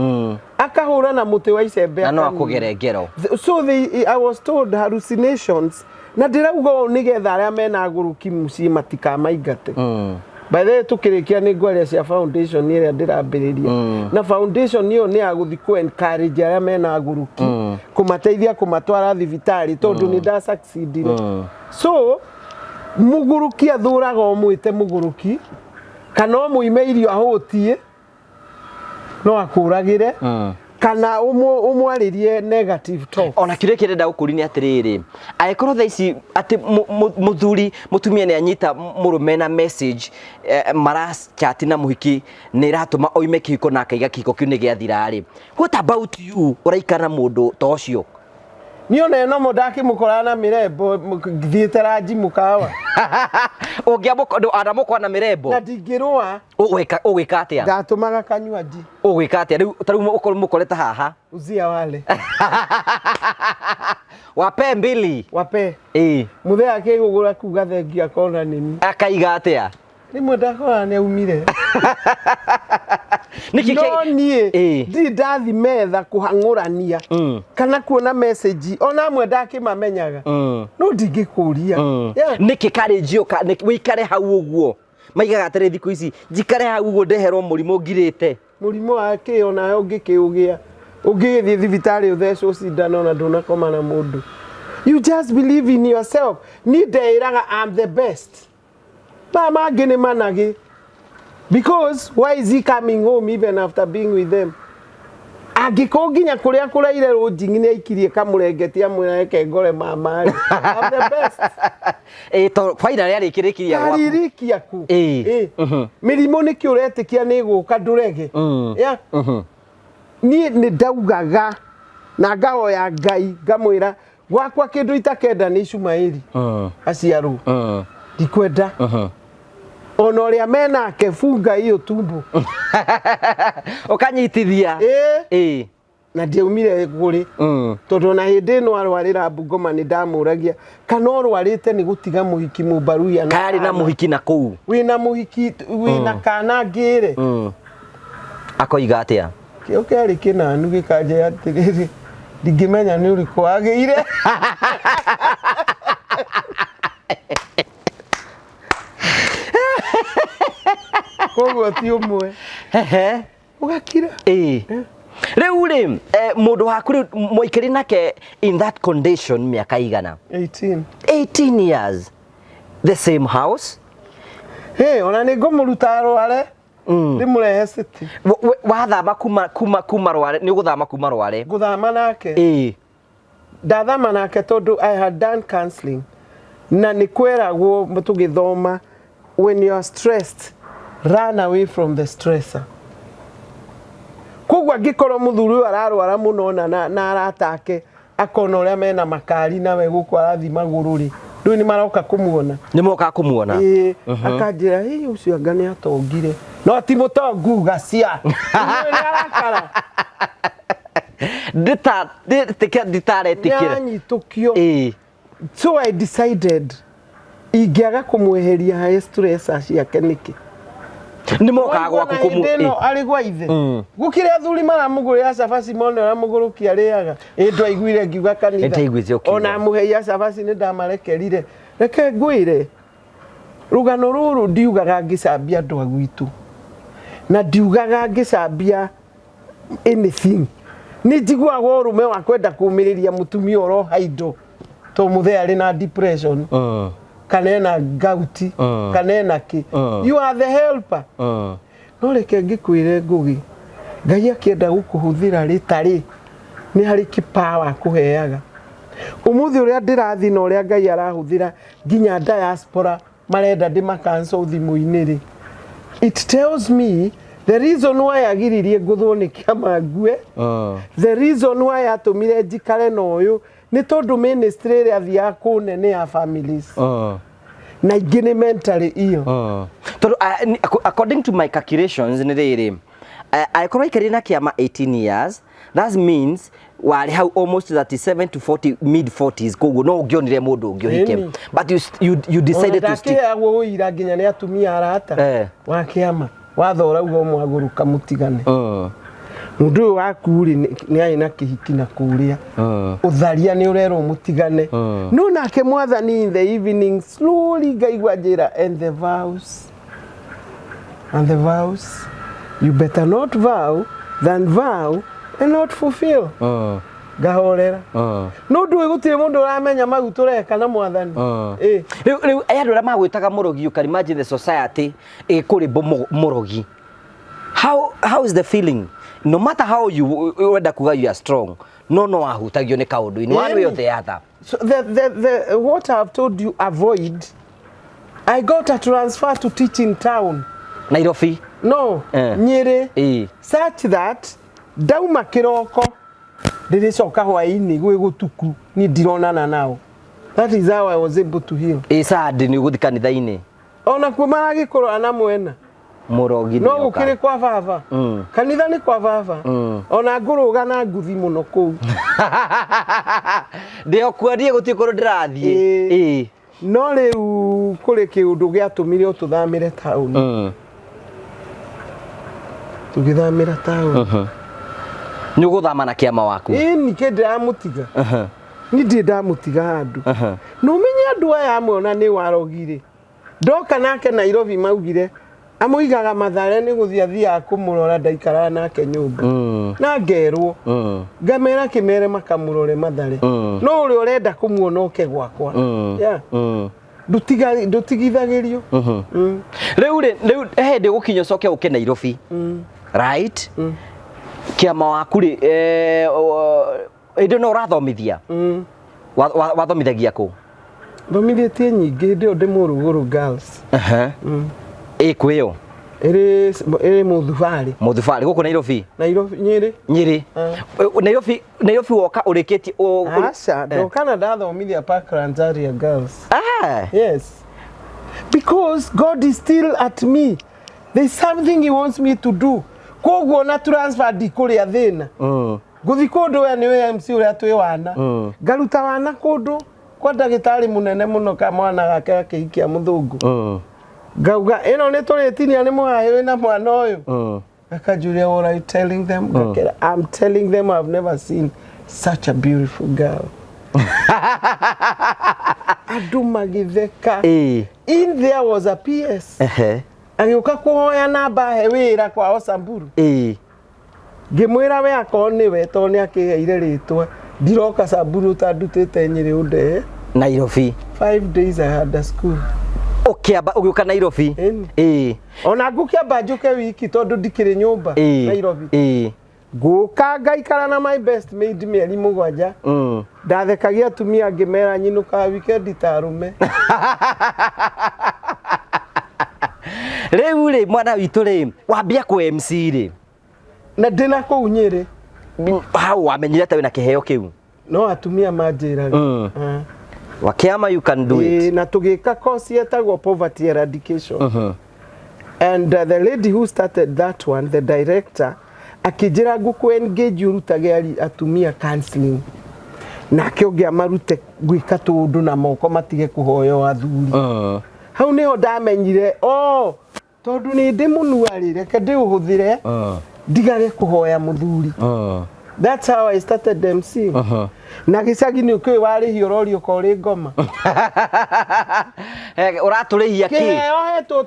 akahũra na mũtĩ wa icembe Na no akanina. akũgere ngero. So I was told hallucinations, na ndĩrauga ũũ nĩgetha arĩa mena agũrũki mũciĩ matikamaingate. By the way, tukĩrĩkia nĩ ngwaria cia foundation ĩrĩa ndĩrambĩrĩria. Na foundation ĩyo nĩ ya gũthiĩ kũ encourage arĩa mena agũrũki, kũmateithia kũmatwara thibitarĩ, tondũ nĩ nda succeedire. So mũgũrũki athũraga ũmwĩte mũgũrũki kana ũmũime irio ahũtie no akũragĩre kana ũmwarĩrie negative talk. Ona kĩrĩa kĩrenda gũkũria nĩ atĩrĩrĩ, angĩkorwo thaa ici atĩ mũthuri mũtumia nĩ anyita mũrũme na message marachat na mũhiki nĩ ĩratũma oime kĩhiko na akaiga kĩhiko kĩu nĩ gĩathira rĩ, what about you ũraikara na mũndũ ta ũcio? Niĩ ona ĩno ndakĩmũkoraga na mĩrembo thiĩte ranji mũkawa. Ũngĩamũkora na mĩrembo na ndingĩrũa. Ũgwĩka atĩa? Ndatũmaga kanywaji. Ũgwĩka atĩa rĩu? Ta rĩu ũkorwo mũkorete haha. Uzia wale. Wape mbili. Wape. Ĩĩ. Mũthee akĩgũgũra kuga thengia akona nĩni. Akaiga atĩa? Rĩmwe ndakora nĩ aumire. Nĩkĩ? No niĩ ndirĩ ndathi metha kũhang'ũrania kana kuona message ona amwe ndakĩmamenyaga, no ndingĩkũria. Yeah. Nĩkĩ courage ĩyo wĩikare hau ũguo? Maigaga atĩrĩ, thikũ ici njikare hau ũguo ndeherwo mũrimũ ngirĩte. Mũrimũ wa kĩ? Onawe ũngĩkĩũgĩa ũngĩgĩthiĩ thibitarĩ ũthecwo cindano na ndũnakoma na mũndũ. You just believe in yourself. Niĩ ndeĩraga I'm the best, maya mangĩ nĩ managĩ, because why is he coming home even after being with them? Angĩkorwo nginya kũrĩa kũraire rũnjing'i nĩ aikirie kamũrengeti amwĩra reke ngore mama rĩ, I'm the best. Ĩ to finally arĩkĩrĩkiria gwaku. Karirikia ku. Ĩĩ. Ĩ. Mĩrimũ nĩkĩ ũretĩkia nĩ gũka ndũrege? Yeah. Niĩ nĩ ndaugaga na ngahoya Ngai ngamwĩra gwakwa kĩndũ itakenda nĩ Ishumaeli aciarwo, ndikwenda ona ũrĩa menake bunga hiyo tumbo. Ũkanyitithia. Ĩ. Ĩĩ. Na ndiaumire gũrĩ tondũ ona hĩndĩ ĩno arwarĩra Bungoma nĩ ndamũragia kana ũrwarĩte nĩ gũtiga mũhiki mũmbaruya na Kayarĩ na kana. mũhiki na kũu. Wĩna mũhiki, wĩna kana ngĩre. Akoiga atĩa? Kĩo kĩarĩ kĩnanu gĩkanjĩra atĩrĩrĩ, ndingĩmenya nĩ ũrĩkũ wagĩire. Koguo ti ũmwe. Hehe. Ũgakira. Ĩĩ, rĩu rĩ mũndũ waku rĩu mwaikari nake in that condition mĩaka igana? 18. 18 years, the same house. Hey, ona nĩ ngũmũruta arware ndĩmũrehe city. Wathama kuma Rware, nĩ ũgũthama kuma Rware? Ngũthama nake. Ndathama nake tondũ I had done counseling na nĩ kweragwo tũgĩthoma, when you are stressed, run away from the stressor. Koguo angĩkorwo mũthuri ũyũ ararwara mũno na arata ake akona ũrĩa mena makari nawe gũkũ arathiĩ magũrũ rĩ, ndũĩ nĩ maroka kũmuona. Nĩ mokaga kũmuona. Ĩĩ, akanjĩra ĩ ũcio anga nĩ atongire, no ti mũtongu gacia. Nĩ arakara. Nditaretĩkĩra. Nĩaranyitũkio. So I decided ingĩaga kũmweheria harĩ stressor ciake nĩkĩ? Nĩ mokaga gwaku Waigua kũmu na hĩndĩ ĩno arĩ gwa ithe gũkĩrĩ athuri maramũgũrĩra cabaci mone ũrĩa mũgũrũki arĩaga. Ĩ ndwaiguire ngiuga kanitha? Nĩndaiguĩte ũkiuga. Ona mũheia cabaci nĩ ndamarekerire. Reke ngwĩre rũgano rũrũ, ndiugaga ngĩcambia andũ a gwitũ na ndiugaga ngĩcambia anything. Nĩ njiguaga ũrũme wa kwenda kũmĩrĩria mũtumia ũroha indo to mũthee arĩ na depression kana ena gauti kana ena kĩ. You are the helper. No reke ngĩkwĩre Ngũgĩ, Ngai akĩenda gũkũhũthĩra rĩtarĩ nĩ harĩ kĩpawa akũheaga. Ũmũthĩ ũrĩa ndĩrathiĩ na ũrĩa Ngai arahũthĩra nginya diaspora marenda ndĩmakancel thimũ-inĩ rĩ, it tells me the reason why agiririe ngũthwo nĩ kĩama ngue, the reason why atũmire njikare na ũyũ nĩ tondũ ministry ĩrĩa athiaga kũnene ya families na ingĩ nĩ mentally iyo. Tondũ according to my calculations nĩ rĩrĩ, angĩkorwo aikarire na kĩama 18 years, that means warĩ hau almost 37 to 40, mid 40s, koguo no ũngĩonire mũndũ ũngĩ ũhike. Ĩni. But you decided to stick. Ndakĩheagwo ũira nginya nĩ atumia arata wa kĩama wathora uga mwagũrũka mũtigane. Mũndũ ũyũ waku rĩ, nĩ arĩ na kĩhiki na kũrĩa ũtharia nĩ ũrerwo mũtigane. No nake Mwathani in the evening slowly ngaigua njĩra and the vows. And the vows, you better not vow than vow and not fulfill. Ngahorera. No ndũĩ gũtirĩ mũndũ ũramenya mau tũreka na mwathani. Ĩ. Rĩu aya andũ arĩa magwĩtaga mũrogi, you can imagine the society ĩkũrĩmbũ mũrogi. How is the feeling? No matter how you wenda kuga you are strong, no wahutagio nĩ kaũndũ in one way or the other. So the what I've told you avoid. I got a transfer to teach in town. Nairobi. No, Nyeri. Such that ndauma kĩroko ndĩrĩcoka hwaĩ-inĩ gwĩ gũtuku niĩ ndironana nao. That is how I was able to heal. Ĩ sad nĩ ũgũthiĩ kanitha-inĩ. Ona kuo maragĩkorwo na mwena. Mũrogi No gũkĩrĩ kwa baba. Kanitha nĩ kwa baba. Ona ngũrũga na nguthi mũno kũu. Ndĩ o kuo niĩ gũtirĩ kũndũ ndĩrathiĩ. Ĩ. No rĩu kũrĩ kĩũndũ gĩatũmire tũthamĩre taũni. Tũgĩthamĩra taũni. Nĩ ũgũthama na kĩama waku? Ĩ ningĩ ndĩramũtiga. Niĩ ndirĩ ndamũtiga handũ. Na ũmenye andũ aya amwe ona nĩ warogire. Ndoka nake Nairobi maugire amũigaga Mathare nĩ gũthiĩ athiaga kũmũrora ndaikaraga nake nyũmba. Na ngerwo. Ngamera kĩmere makamũrore Mathare. No ũrĩa ũrenda kũmuona oke gwakwa. Yeah. Ndũtigithagĩrio. Rĩu rĩ, rĩu he hĩndĩ ũgũkinya ũcoke ũke Nairobi. Right? Kĩama waku rĩ, hĩndĩ no ũrathomithia? Wathomithagia kũ? Thomithĩtie nyingĩ hĩndĩ ĩyo ndĩ Mũrũgũrũ Girls. Ĩ kwĩyo? Ĩrĩ Mũthubarĩ. Mũthubarĩ gũkũ Nairobi? Nairobi, Nyĩrĩ. Nyĩrĩ. Nairobi, Nairobi woka ũrĩkĩtie Aca, ndoka na ndathomithia Parklands Area Girls. Yes. Because God is still at me. There's something he wants me to do. Koguo na transfer ndikũrĩa thĩna. Ngũthi kũndũ we nĩwe MC ũrĩa twĩ wana. Ngaruta wana kũndũ kwa ndagĩtarĩ mũnene mũno ka mwana gake akĩhikia mũthũngũ. Ngauga ĩno nĩ tũrĩtinia nĩ mũhahĩ wĩna mwana ũyũ. Akanjũria, what are you telling them? Ngakera, I'm telling them I've never seen such a beautiful girl. Andũ magĩtheka. In there was a PS. Agĩũka kũhoya namba he wĩra kwao Samburu. Ngĩmwĩra we akorwo nĩwe tondũ nĩ akĩheire rĩtwa. Ndiroka Samburu ũtandutĩte Nyĩrĩ ũndehe. Nairobi. 5 days I had a school. Ũkĩamba ũgĩũka Nairobi. Ona ngũkĩamba njũke wiki tondũ ndikĩrĩ nyũmba Nairobi. Ngũka ngaikara na my best maid mĩeri 7. Ndathekagia atumia ngĩmera nyinũkaga weekend ta arũme. Rĩu rĩ mwana witũ rĩ wambia kũ MC rĩ? Na ndĩna kũu Nyĩrĩ. Hau wamenyire atĩ wĩna kĩheo kĩu? No atumia manjĩraga. Wakiama you can do it. Na tũgĩka course yetagwo poverty eradication. And the lady who started that one, the director, akĩnjĩra ngũkũ engage ũrutage atumia counseling. Nake ũngĩ amarute gwĩka tũũndũ na moko matige kũhoywo athuri. Hau nĩho ndamenyire, oh, tondũ nĩ ndĩ mũnua rĩ, reke ndĩũhũthĩre, ndigage kũhoya mũthuri. That's how I started MC. Na gĩcagi nĩ ũkĩũĩ warĩhio ũrorio ka ũrĩ ngoma. Ũratũrĩhia kĩ? Kĩheo hetwo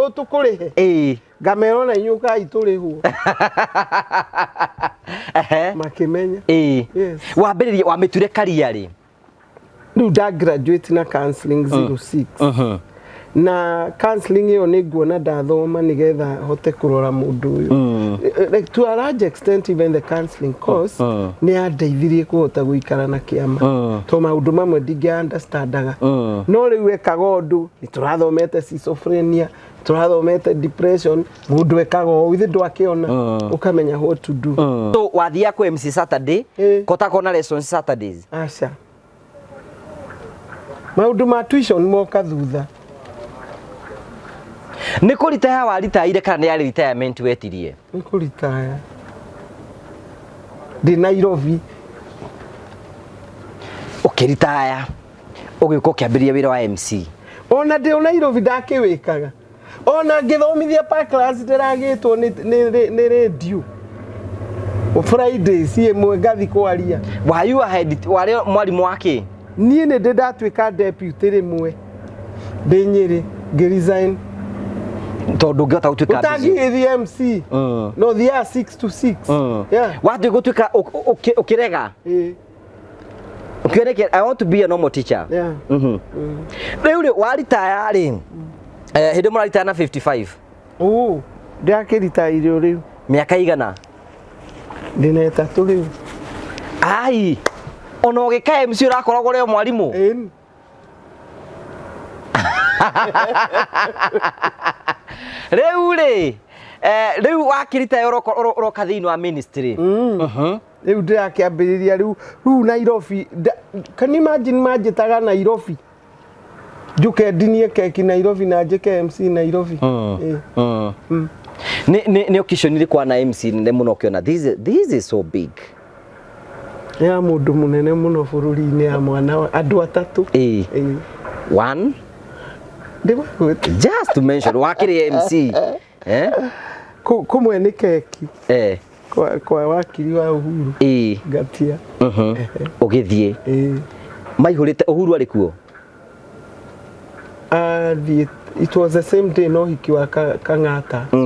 tũkũrĩhe. Ngamera ona inyuĩ ũkai tũrĩhwo. Makĩmenya. Yes. Wambĩrĩria wamĩtuire career rĩ? Rĩu nda graduate na counseling 06. Na counseling ĩyo nĩ nguona ndathoma nĩgetha hote kũrora mũndũ ũyũ. Like to a large extent even the counseling course nĩ yandeithirie kũhota gũikara na kĩama. Tondũ maũndũ mamwe ndingĩ understandaga. No rĩu ekaga ũndũ, nĩ tũrathomete schizophrenia, tũrathomete depression, mũndũ ekaga ũũ, ithe ndwakĩona, ũkamenya what to do. So wathiaga kwĩ MC Saturday, kotako na lessons Saturdays? Aca. Maũndũ ma tuition moka thutha. Nĩ kũritaya waritaire kana nĩ yarĩ retirement wetirie? Nĩ kũritaya. Ndĩ Nairobi. Ũkĩritaya, ũgĩũka ũkĩambĩrĩria wĩra wa MC. Ona ndĩ o Nairobi ndakĩwĩkaga. Ona ngĩthomithia Parklands ndĩragĩtwo nĩ radio. Friday ci ĩmwe ngathi kwaria. Were you a head, warĩ mwarimũ wa kĩ? Niĩ nĩ ndĩ ndatuĩka deputy rĩmwe. Ndĩ Nyĩrĩ, ngĩ resign. Tondũ ũngĩhota gũtuĩka busy. Ũtangĩgĩthiĩ MC. No thiaga 6 to 6. Yeah. Wathiĩ gũtuĩka ũkĩrega. Ĩĩ. Ũkĩoneke I want to be a normal teacher. Yeah. Rĩu rĩ waritaya rĩ, hĩndĩ mũraritaya na 55? Ũ, ndakĩritairio rĩu. Mĩaka igana? Ndĩna 3 rĩu. Ai, ona ũgĩka MC ũrakoragwo ũrĩ o mwarimũ? Ĩni. Rĩu rĩ, rĩu wakĩritaya ũroka thĩinĩ wa ministry. Rĩu ndĩrakĩambĩrĩria rĩu Nairobi. Can you imagine manjĩtaga Nairobi? Njuke ndinie keki Nairobi na njĩke MC Nairobi. Ĩĩ. Nĩ occasion ĩrĩkũ wana MC nene mũno ũkĩona this is so big? Nĩ ya mũndũ mũnene mũno bũrũri-inĩ, ya mwana wa andũ 3. Ĩĩ. Ĩĩ. One. Ndĩmagwĩte. Just to mention wakĩrĩ MC. Eh? Kũmwe nĩ keki. Eh. Kwa wakiri wa Uhuru. Ĩĩ. Ngatia. Ũgĩthiĩ. Ĩĩ. Maihũrĩte Uhuru arĩ kuo? Athiĩ, it was the same day no hiki wa Kang'ata. So,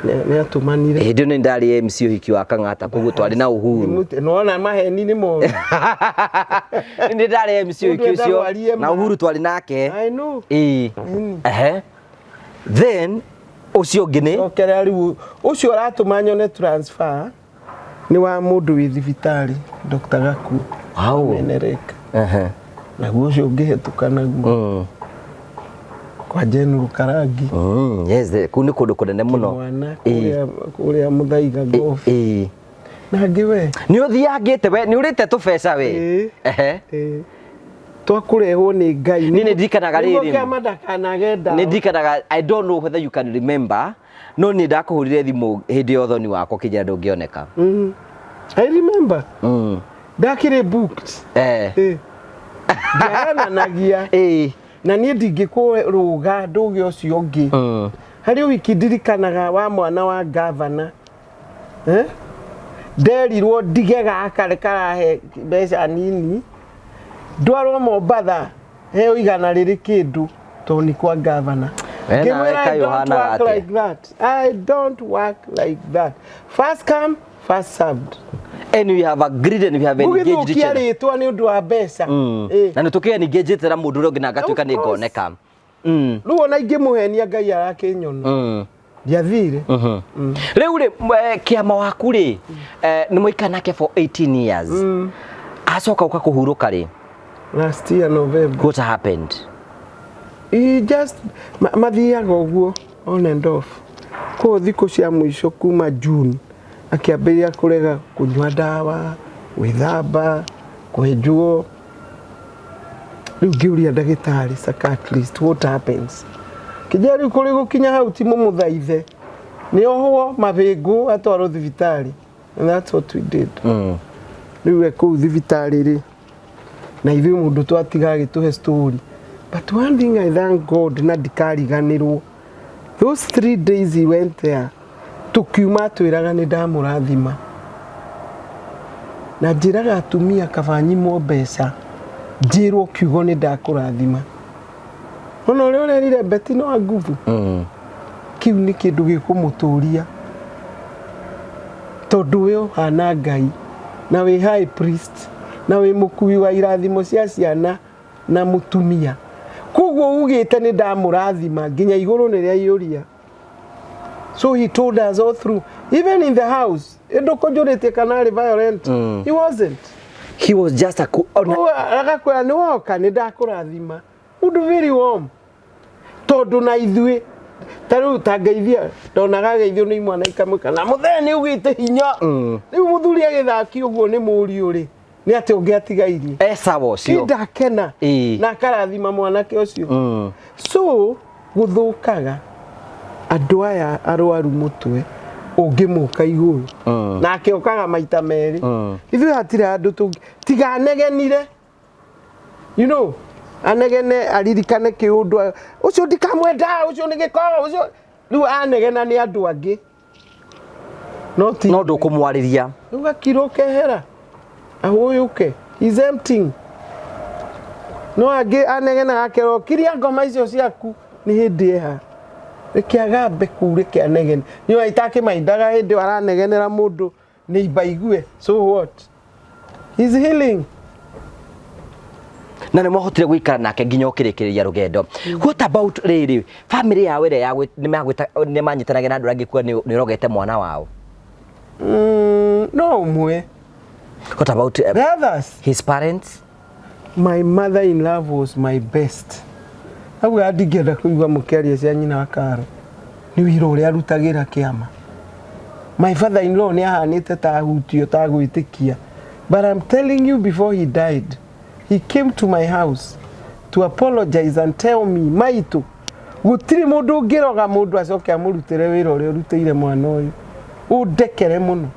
nĩ atũmanire. Hĩndĩ ĩyo nĩ ndarĩ MC ũhiki wa Kang'ata, koguo twarĩ na Uhuru. Nĩwona maheni nĩ moru. Nĩ ndarĩ MC Mũndũ ũhiki ũcio endagwo arie na ma. Uhuru twarĩ nake. I know. Ĩĩ. Ehe. Then ũcio ũngĩ nĩ? Cokera rĩu ũcio ũratũma nyone transfer nĩ wa mũndũ wĩ thibitarĩ, Dr. Gakuo. Wow. Menerek. Ehe. Naguo ũcio ũngĩhetũka naguo. Kwa General Karangi. Yes, kũu nĩ kũndũ kũnene mũno. Mwana Ĩĩ. kũrĩa Mũthaiga golf. Ĩĩ. Na ngĩ we. Nĩ ũthiangĩte we, nĩ ũrĩte tũbeca we. Ĩĩ. Ehe. Ĩĩ. Twakũrehwo nĩ Ngai. Niĩ nĩ ndirikanaga Nĩguo rĩrĩ. kĩama ndakanage ndawa. Nĩ ndirikanaga, I don't know whether you can remember, no nĩ ndakũhũrire thimũ hĩndĩ ya ũthoni wakwa ũkĩnjĩra ndũngĩoneka. I remember. Ndakĩrĩ booked. Eh. Ĩĩ. Ndiarananagia. Ĩĩ. Na niĩ ndingĩkũrũga ndũge ũcio ũngĩ. Harĩ ũhiki ndirikanaga wa mwana wa gavana. Eh? Nderirwo ndige gaka karahe mbeca nini. Ndwarwo Mombatha heo 100 rĩrĩ kĩndũ tondũ nĩ kwa gavana. We nawe Ngĩmwĩra, I kaĩ don't ũhanaga work atĩa? like that. I don't work like that. First come, first served. And we have agreed and we have engaged each Gũgĩthũkia other. rĩtwa nĩ ũndũ wa mbeca. Ĩĩ. Na nĩ tũkĩ engage na mũndũ ũrĩa ũngĩ na ngatuĩka Of nĩ course. ngoneka. Rĩu ona ingĩmũhenia Ngai arakĩnyona. Ndiathire. Rĩu rĩ, kĩama waku rĩ, nĩ mũikara nake for 18 years. Acoka ũka kũhurũka rĩ? Last year November. What happened? He just mathiaga ũguo on and off. Kũu thikũ cia mũico kuma June akĩambĩrĩria kũrega kũnyua ndawa, gwĩthamba, kwenjwo. Rĩu ngĩũria ndagĩtarĩ psychiatrist what happens? Kĩnjĩra rĩu kũrĩ gũkinya hau ti mũmũthaithe. Nĩ ohwo mabĩngũ atwarwo thibitarĩ. And that's what we did. Rĩu we kũu thibitarĩ rĩ, na ithuĩ mũndũ twatiga agĩtũhe story. But one thing I thank God na ndikariganĩrwo. Those 3 days he went there, tukiuma atwĩraga nĩ ndamũrathima. Na njĩraga atumia kaba nyimwo mbeca, njĩrwo kiugo nĩ ndakũrathima. Ona ũrĩa ũrerire Betty no nguvu. Kĩu nĩ kĩndũ gĩkũmũtũria. Tondũ we ũhana Ngai, na wĩ high priest, na wĩ mũkui wa irathimo cia ciana na mũtumia. Koguo ugĩte nĩ ndamũrathima nginya igũrũ nĩ rĩaiyũria. So he told us all through, even in the house, ndũkũnjũrĩtie kana arĩ violent. He wasn't. He was just a ona Koguo agakwĩra nĩ woka nĩ ndakũrathima. Mũndũ very warm. Tondũ na ithuĩ ta rĩu ta ngeithia ndonaga geithio nĩ imwana ikamwĩka na mũthee nĩ ugĩte hinya. Rĩu mũthuri agĩthakio ũguo nĩ mũriũ rĩ, nĩ atĩ ũngĩatigairie. E sawa ũcio. Ndakena. Ĩĩ. Na akarathima mwanake ũcio. So gũthũkaga andũ aya arwaru mũtwe ũngĩmũka igũrũ. Nake okaga maita merĩ. Ithuĩ hatirĩ handũ tũngĩ tiga anegenire. You know, anegene aririkane kĩũndũ ũcio ndikamwenda, ũcio nĩ gĩko, ũcio rĩu anegena nĩ andũ angĩ. No ti No ndũkũmwarĩria. Rĩu gakirwo kehera ahũyũke, he's emptying. No angĩ anegena akerwo kiria ngoma icio ciaku nĩ hĩndĩ eha. Reke agambe kuu, reke anegene. Niĩ itakĩmaindaga hĩndĩ ĩyo aranegenera mũndũ nĩ imbaigue. So what? He's healing. Na nĩ mwahotire gũikara nake nginya ũkĩrĩkĩrĩria rũgendo. What about rĩrĩ family yao ĩrĩa nĩ manyitanagĩra na andũ arĩa angĩ kuga nĩ ũrogete mwana wao? No ũmwe. What about the others? His parents? My mother in love was my best. Auga ndingĩenda kũigua mũkĩaria cia nyina wa Karo. Nĩ wĩra ũrĩa arutagĩra kĩama. My father in law nĩ ahanĩte ta ahutio ta gwĩtĩkia. But I'm telling you, before he died, he came to my house to apologize and tell me, maitũ, gũtirĩ mũndũ ũngĩroga mũndũ acoke amũrutĩre wĩra ũrĩa ũrutĩire mwana ũyũ. Ũndekere mũno.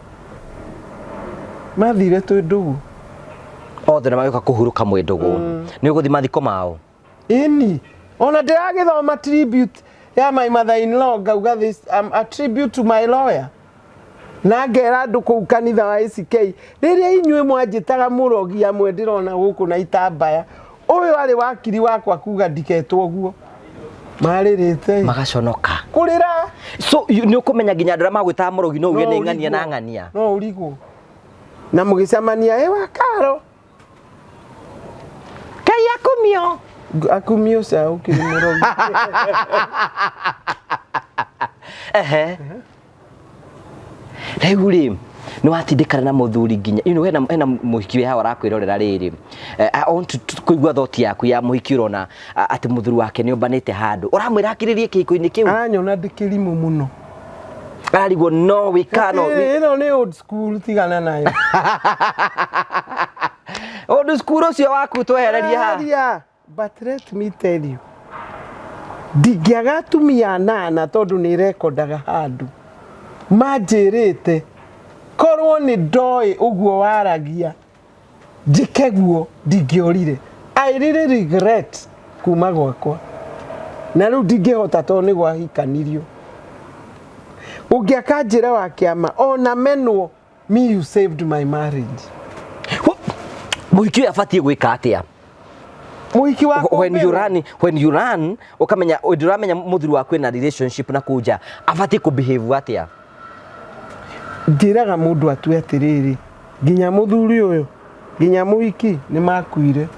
Mathire twĩ ndũgũ. Othe na magĩũka kũhurũka mwĩ ndũgũ. Nĩ ũgũthiĩ mathiko mao? Ĩni. Ona ndĩragĩthoma tribute ya my mother in law, ngauga this a tribute to my lawyer. Na ngera andũ kũu kanitha wa ACK, rĩrĩa inyuĩ mwanjĩtaga mũrogi amwe ndĩrona gũkũ na itambaya, ũyũ arĩ wakiri wakwa kuga ndiketwo ũguo. Marĩrĩte. Magaconoka. Kũrĩra. So nĩ ũkũmenya nginya andũ arĩa magwĩtaga mũrogi no uge nĩ ng'ania na ng'ania. No ũrigwo. Na mũgĩcemania ĩ wa Karo. Ngai akumio. Akumio ca ũkĩrĩ mũrogi. Ehe. Rĩu rĩ nĩ watindĩkana na mũthuri nginya you know, hena mũhiki wĩ haha ũrakwĩrorera rĩrĩ. I want to kũigua thought yaku ya mũhiki ũrona atĩ mũthuri wake nĩ ombanĩte handũ. Ũramwĩra akirĩrie kĩhiko-inĩ kĩu? Aranyona ndĩkĩrimũ mũno. Ararigwo no we cannot. Ĩno nĩ old school, tigana nayo. Old school ũcio waku twehererie haha. Eheria. But let me tell you, ndingĩaga atumia anana tondũ nĩ rekondaga handũ. Manjĩrĩte korwo nĩ ndoĩ ũguo waragia njĩke guo ndingĩorire. I really regret kuma gwakwa. Na rĩu ndingĩhota tondũ nĩ gwahikanirio. Ũngĩaka njĩra wa kĩama ona menwo, me you saved my marriage. Mũhiki ũyũ abatiĩ gwĩka atĩa? Mũhiki wa When you kũmbĩrwo. run, when you run, ũkamenya ndũramenya mũthuri waku ena relationship na kũnja, abatiĩ kũ behave atĩa? Njĩraga mũndũ atue atĩrĩrĩ, nginya mũthuri ũyũ, nginya mũhiki nĩ makuire.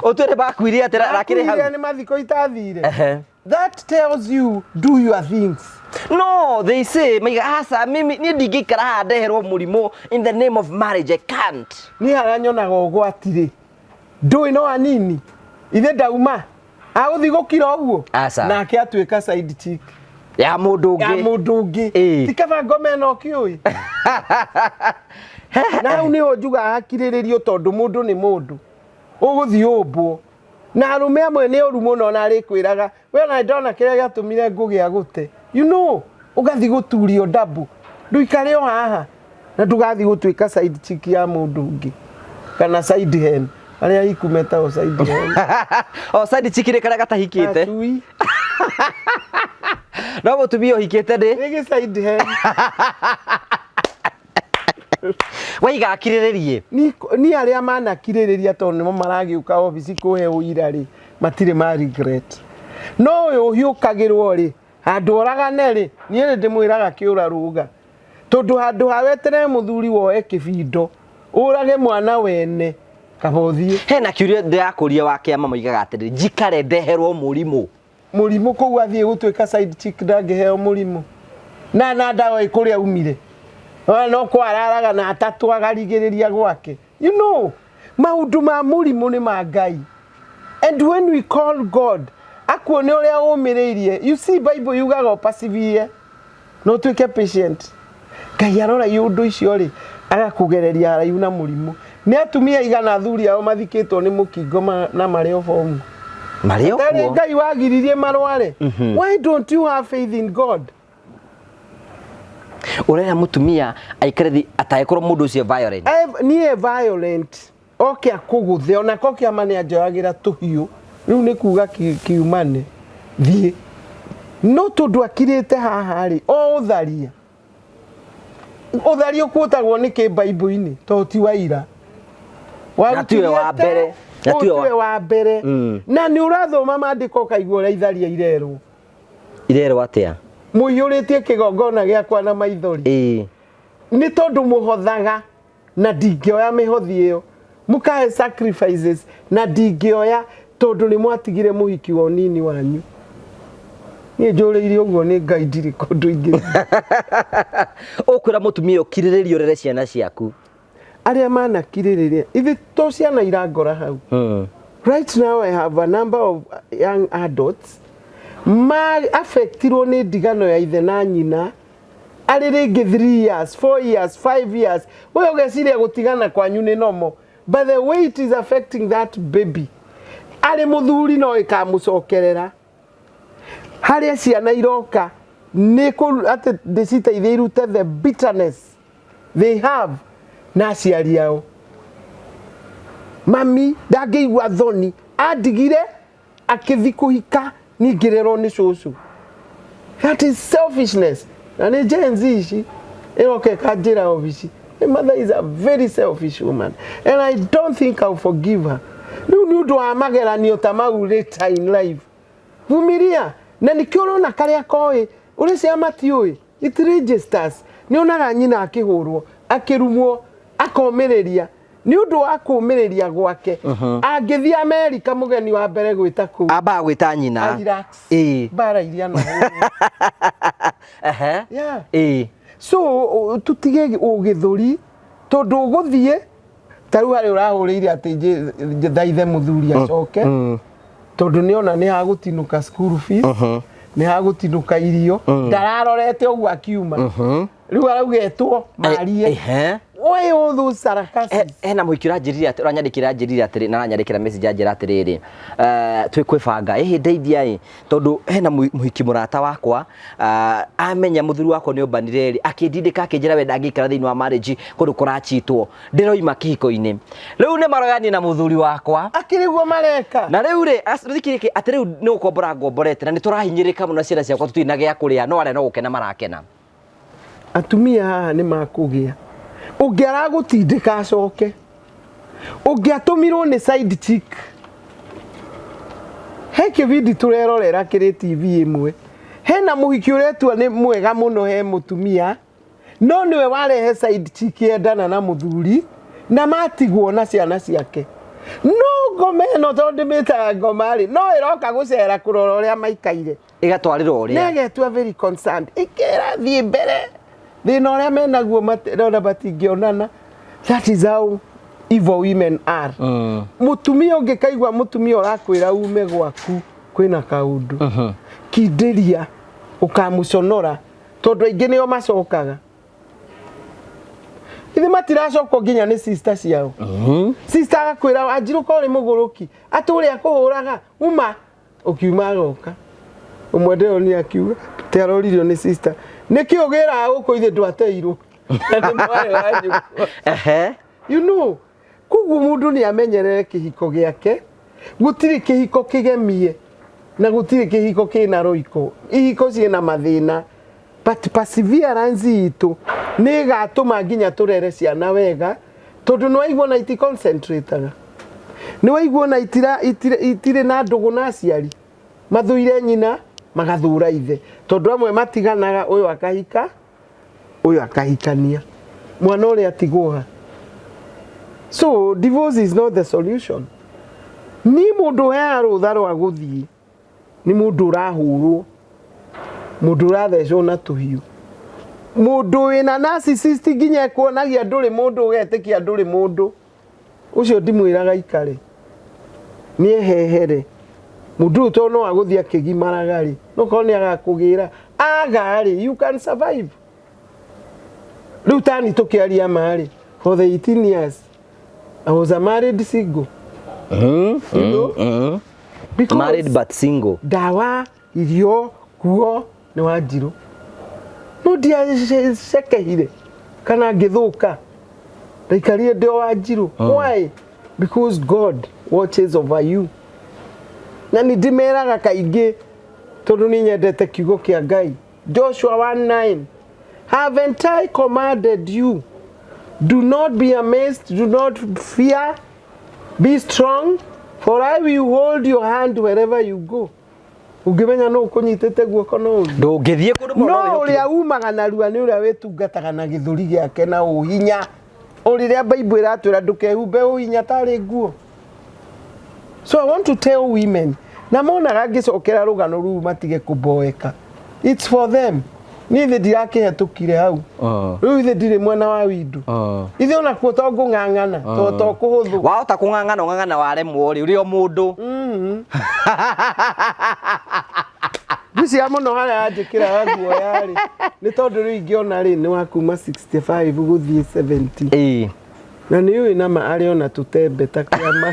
Ũtue nĩ makuire atĩ rakĩrĩ hau. Makuire nĩ mathiko itathire. Ehe. That tells you do your things. No, they say, maiga asa mimi niĩ ndingĩikara haha ndeherwo mũrimũ in the name of marriage, I can't. Niĩ harĩa nyonaga ũgwati rĩ, ndũĩ no anini, ithe ndauma, agũthiĩ gũkira ũguo, Aca. nake atuĩka side chick. Ya mũndũ Ya ũngĩ. mũndũ ũngĩ. Ĩĩ. Ti kaba ngome na ũkĩũĩ. Na hau nĩho njugaga hakirĩrĩrio tondũ mũndũ nĩ mũndũ. Ũgũthiĩ ũmbwo. Na arũme amwe nĩ ũru mũno na arĩkwĩraga, we ona ndona kĩrĩa gĩatũmire ngũgĩa gũte. You know, ũgathiĩ gũturio ndabu. Ndũikare o haha. Na ndũgathiĩ gũtuĩka side chick ya mũndũ ũngĩ. Kana side hen. Arĩa ahiku metagwo side hen. O side chick nĩ karĩa gatahikĩte. Gacui. No mũtumia ũhikĩte ndĩ? Nĩ gĩ side hen. Waiga akirĩrĩrie. Ni arĩa manakirĩrĩria tondũ nĩmo maragĩũka obici kũhe ũira rĩ, matirĩ ma regret. No ũyũ ũhiũkagĩrwo rĩ, handũ oragane rĩ, niĩ nĩ ndĩmwĩraga kĩũra rũga. Tondũ handũ ha weterere mũthuri woe kĩbindo, ũrage mwana wene, kaba ũthiĩ. Hena kĩũria ndĩrakũria wa kĩama moigaga atĩrĩrĩ, njikare ndeherwo mũrimũ. Mũrimũ kũu athiĩ gũtuĩka side chick ndangĩheo mũrimũ. Na ndawa ĩ kũrĩa aumire. Ona no kwararaga na atatũ akarigĩrĩria gwake. You know, maũndũ ma mũrimũ nĩ ma Ngai. And when we call God, akuone ũrĩa ũmĩrĩirie. You see, Bible yugaga ũpacivie. No ũtuĩke patient. Ngai arora iũndũ icio rĩ, agakũgereria haraihu na mũrimũ. Nĩ atumia aigana athuri ao mathikĩtwo nĩ mũkingo na marĩ o bomu. Marĩ o Tarĩ kuo. Ngai wagiririe marware. Why don't you have faith in God? Ũrera mũtumia aikare thĩ atangĩkorwo mũndũ ũcio violent. Niĩ violent. Oke akũgũthe, ona ko kĩama nĩ anjoyagĩra tũhiũ. Rĩu nĩ kuga kiumane. Thiĩ. No tondũ akirĩte haha rĩ, o ũtharia. Ũtharia ũkuotagwo nĩ kĩ Bible-inĩ, tondũ ti wa ira. Na tiwe wa mbere. Na Ũyũ tiwe wa- tiwe wa mbere. Na nĩ ũrathoma maandĩko ũkaigua ũrĩa itharia irerwo. Irerwo atĩa? Mũiyũrĩtie kĩgongona gĩakwa na maithori. Nĩ tondũ mũhothaga na ndingĩoya mĩhothi ĩyo, mũkahe sacrifices na ndingĩoya, tondũ nĩ mwatigire mũhiki wa ũnini wanyu. Niĩ njũrĩire ũguo nĩ Ngai, ndirĩ kũndũ ingĩ. Ũkwĩra mũtumia ũkirĩrĩrie ũrere ciana ciaku. Arĩa manakirĩrĩria, ithe to ciana irangora hau. Right now I have a number of young adults ma affectirwo nĩ ndigano ya ithe na nyina arĩ rĩngĩ 3 years, 4 years, 5 years. We ũgeciria gũtigana kwanyu nĩ normal, but the way it is affecting that baby arĩ mũthuri no ĩkamũcokerera. Harĩa ciana iroka nĩ atĩ ndĩciteithie irute the bitterness they have na aciari ao. Mami ndangĩigua thoni andigire akĩthi kũhika, ningĩrerwo nĩ cũcũ. That is selfishness. Na nĩ Gen Z ici ĩroka ĩkanjĩra obici. My mother is a very selfish woman and I don't think I'll forgive her. Rĩu nĩ ũndũ wa mageranio ta mau later in life. Vumilia. Na nĩkĩo ũrona karĩa koĩ ũrĩa ciana matiũĩ, it registers. Nĩ onaga nyina akĩhũrwo, akĩrumwo, akomĩrĩria. Nĩ ũndũ wa kũmĩrĩria gwake, angĩthiĩ Amerika mũgeni wa mbere gwĩta kũu, ambaga gwĩta nyina. A relax. Mbara iria na Yeah. So tutige ũgĩthũri, tondũ ũgũthiĩ ta rĩu harĩa ũrahũrĩire atĩ thaithe mũthuri acoke, tondũ nĩona nĩ hagũtinũka school fees, nĩ hagũtinũka irio, ndararorete ũguo akiuma. Rĩu arauga etwo marie. Why all those sarcasms? Hena mũhiki ũranjĩrire atĩ, ũranyandĩkĩra, anjĩrire atĩrĩ, na aranyandĩkĩra message anjĩra atĩrĩrĩ, twĩ kwĩbanga ĩhĩ ndeithia ĩ, tondũ hena mũhiki mũrata wakwa, amenya mũthuri wakwa nĩ ombanire rĩ, akĩndindĩka akĩnjĩra we ndangĩikara thĩinĩ wa marriage kũndũ kũrachitwo, ndĩroima kĩhiko-inĩ. Rĩu nĩ maroyani na mũthuri wakwa. Akĩrĩ guo mareka. Na rĩu rĩ, thikĩrĩria, atĩ rĩu nĩ gũkombora ngomborete na nĩ tũrahinyĩrĩrĩka mũno, ciana ciakwa tũtirĩ na gĩa kũrĩa, no arĩa no gũkena marakena. Atumia haha nĩ makũgĩa ũngĩ aragũtindĩka acoke, ũngĩ atũmirwo nĩ side chick. He kĩbindi tũrerorera kĩrĩ TV ĩmwe, hena mũhiki ũretua nĩ mwega mũno he mũtumia, no nĩwe warehe side chick endana na mũthuri na matigwo na ciana ciake. No ngoma ĩno, tondũ ndĩmĩtaga ngoma rĩ, no ĩroka gũcera kũrora ũrĩa maikaire. Ĩgatwarĩrwo ũrĩa. Negetua very concerned, ĩkĩra thiĩ mbere thĩna ũrĩa menaguo rona matingĩonana. That is how evil women are. Mũtumia ũngĩkaigua mũtumia ũrakwĩra ume gwaku kwĩna kaũndũ, kindĩria, ũkamũconora, tondũ aingĩ nĩo macokaga. Ithe matiracokwo nginya nĩ sister ciao. Sister agakwĩra, "Wanjirũ, ko ũrĩ mũgũrũki atĩ ũrĩa akũhũraga uma." Ũkiuma agoka ũmwe ndĩronire akiuga te aroririo nĩ sister, nĩkĩ ũgĩraga gũkũ ithe ndwateirwo na nĩ mwarĩ wa nyũkwa? Koguo mũndũ nĩ amenyerere kĩhiko gĩake. Gũtirĩ kĩhiko kĩgemie na gũtirĩ kĩhiko kĩna roiko. Ihiko ciĩna mathĩna, but perseverance itũ nĩ ĩgatũma nginya tũrere ciana wega, tondũ nĩ waigua na iti concentrateaga, nĩ waigua na itirĩ na ndũgũ na aciari, mathũire nyina, magathũra ithe, tondũ amwe matiganaga, ũyũ akahika, ũyũ akahikania, mwana ũrĩa atigwo ha. So divorce is not the solution. Ni mũndũ ũheaga rũtha rwa gũthiĩ nĩ mũndũ ũrahũrwo, mũndũ ũrathecwo na tũhiũ, mũndũ wĩna narcissist, nginya ekuonagia ndũrĩ mũndũ, ũgetĩkia ndũrĩ mũndũ. Ũcio ndimwĩraga ikare, nĩ ehehere mũndũ ũyũ, tondũ no agũthiĩ akĩgimaraga rĩ, no korwo nĩ agakũgĩra aga rĩ, you can survive. Rĩu tani tũkĩaria ma rĩ, for the 18 years I was a married single, you know? Because Married but single. Ndawa, irio, kuo nĩ Wanjirũ, no ndiacekehire kana ngĩthũka, ndaikarire ndĩ o Wanjirũ. Why? Because God watches over you. Na nĩ ndĩmeraga kaingĩ, tondũ nĩ nyendete kiugo kĩa Ngai, Joshua 1:9, "Haven't I commanded you? Do not be amazed, do not fear, be strong." For I will hold your hand wherever you go. Ũngĩmenya nũ ũkũnyitĩte guoko no ũthiĩ. Ndũngĩthiĩ kũndũ mũno. No ũrĩa umaga narua nĩ ũrĩa wĩtungataga na gĩthũri gĩake na ũhinya. O rĩrĩa Bible ĩratwĩra ndũkehumbe ũhinya tarĩ nguo. So I want to tell women, na monaga ngĩcokera rũgano rũu matige kũboeka. It's for them. Niĩ thĩ ndirakĩhetũkire hau. Rĩu ithe ndirĩ mwena wa windu. Ithe onakuo to ngũng'ang'ana, to to kũhũthũ. Wahota kũng'ang'ana ũng'ang'ana waremwo rĩ, ũrĩ o mũndũ. Ngwĩciria mũno harĩa anjĩkĩraga guoya rĩ, nĩ tondũ rĩu ingĩona rĩ nĩ wa kuma 65 gũthiĩ 70. Ĩĩ. Na nĩ ũĩ nama arĩ ona tũtembe ta kĩama.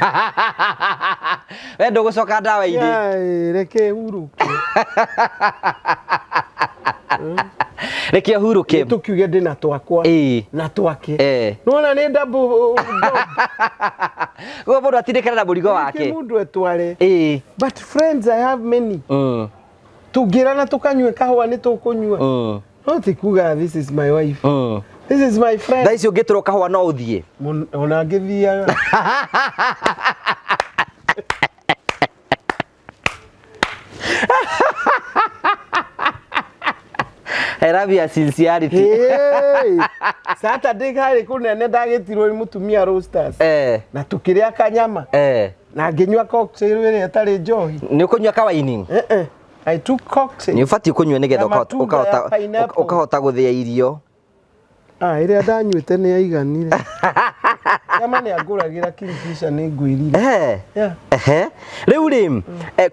We ndũgũcoka ndawa-inĩ. Yaĩ, reke hurũke. Reke ũhurũke. Tũkiuge ndĩ na twakwa. Ĩĩ. Na twake. Eh. Nĩwona nĩ double job. Ũguo mũndũ atindĩkana na mũrigo wake. Reke mũndũ etware. Ĩĩ. But friends I have many. Tũngĩrana tũkanyue kahũa nĩ tũkũnyua. No ti kuga this is my wife. This is my friend. Thaa ici ũngĩtũrwo kahũa no ũthiĩ. Ona ngĩthiaga. I love your sincerity. Hey, Saturday harĩ kũnene ndagĩtirwo nĩ mũtumia roasters. Eh. Na tũkĩrĩa kanyama. Eh. Na ngĩnyua cocktail ĩrĩa ĩtarĩ njohi. Nĩ ũkũnyua kawaini? Eh eh. I took cocktail. Nĩ ũbatiĩ kũnyua nĩgetha Na matunda ya pineapple. ũkahota gũthĩa irio. Ah, ĩrĩa ndanyuĩte nĩ yaiganire. Kama nĩ angũragĩra Kingfisher nĩ ngwĩrire. Eh. Yeah. Ehe. Rĩu rĩ,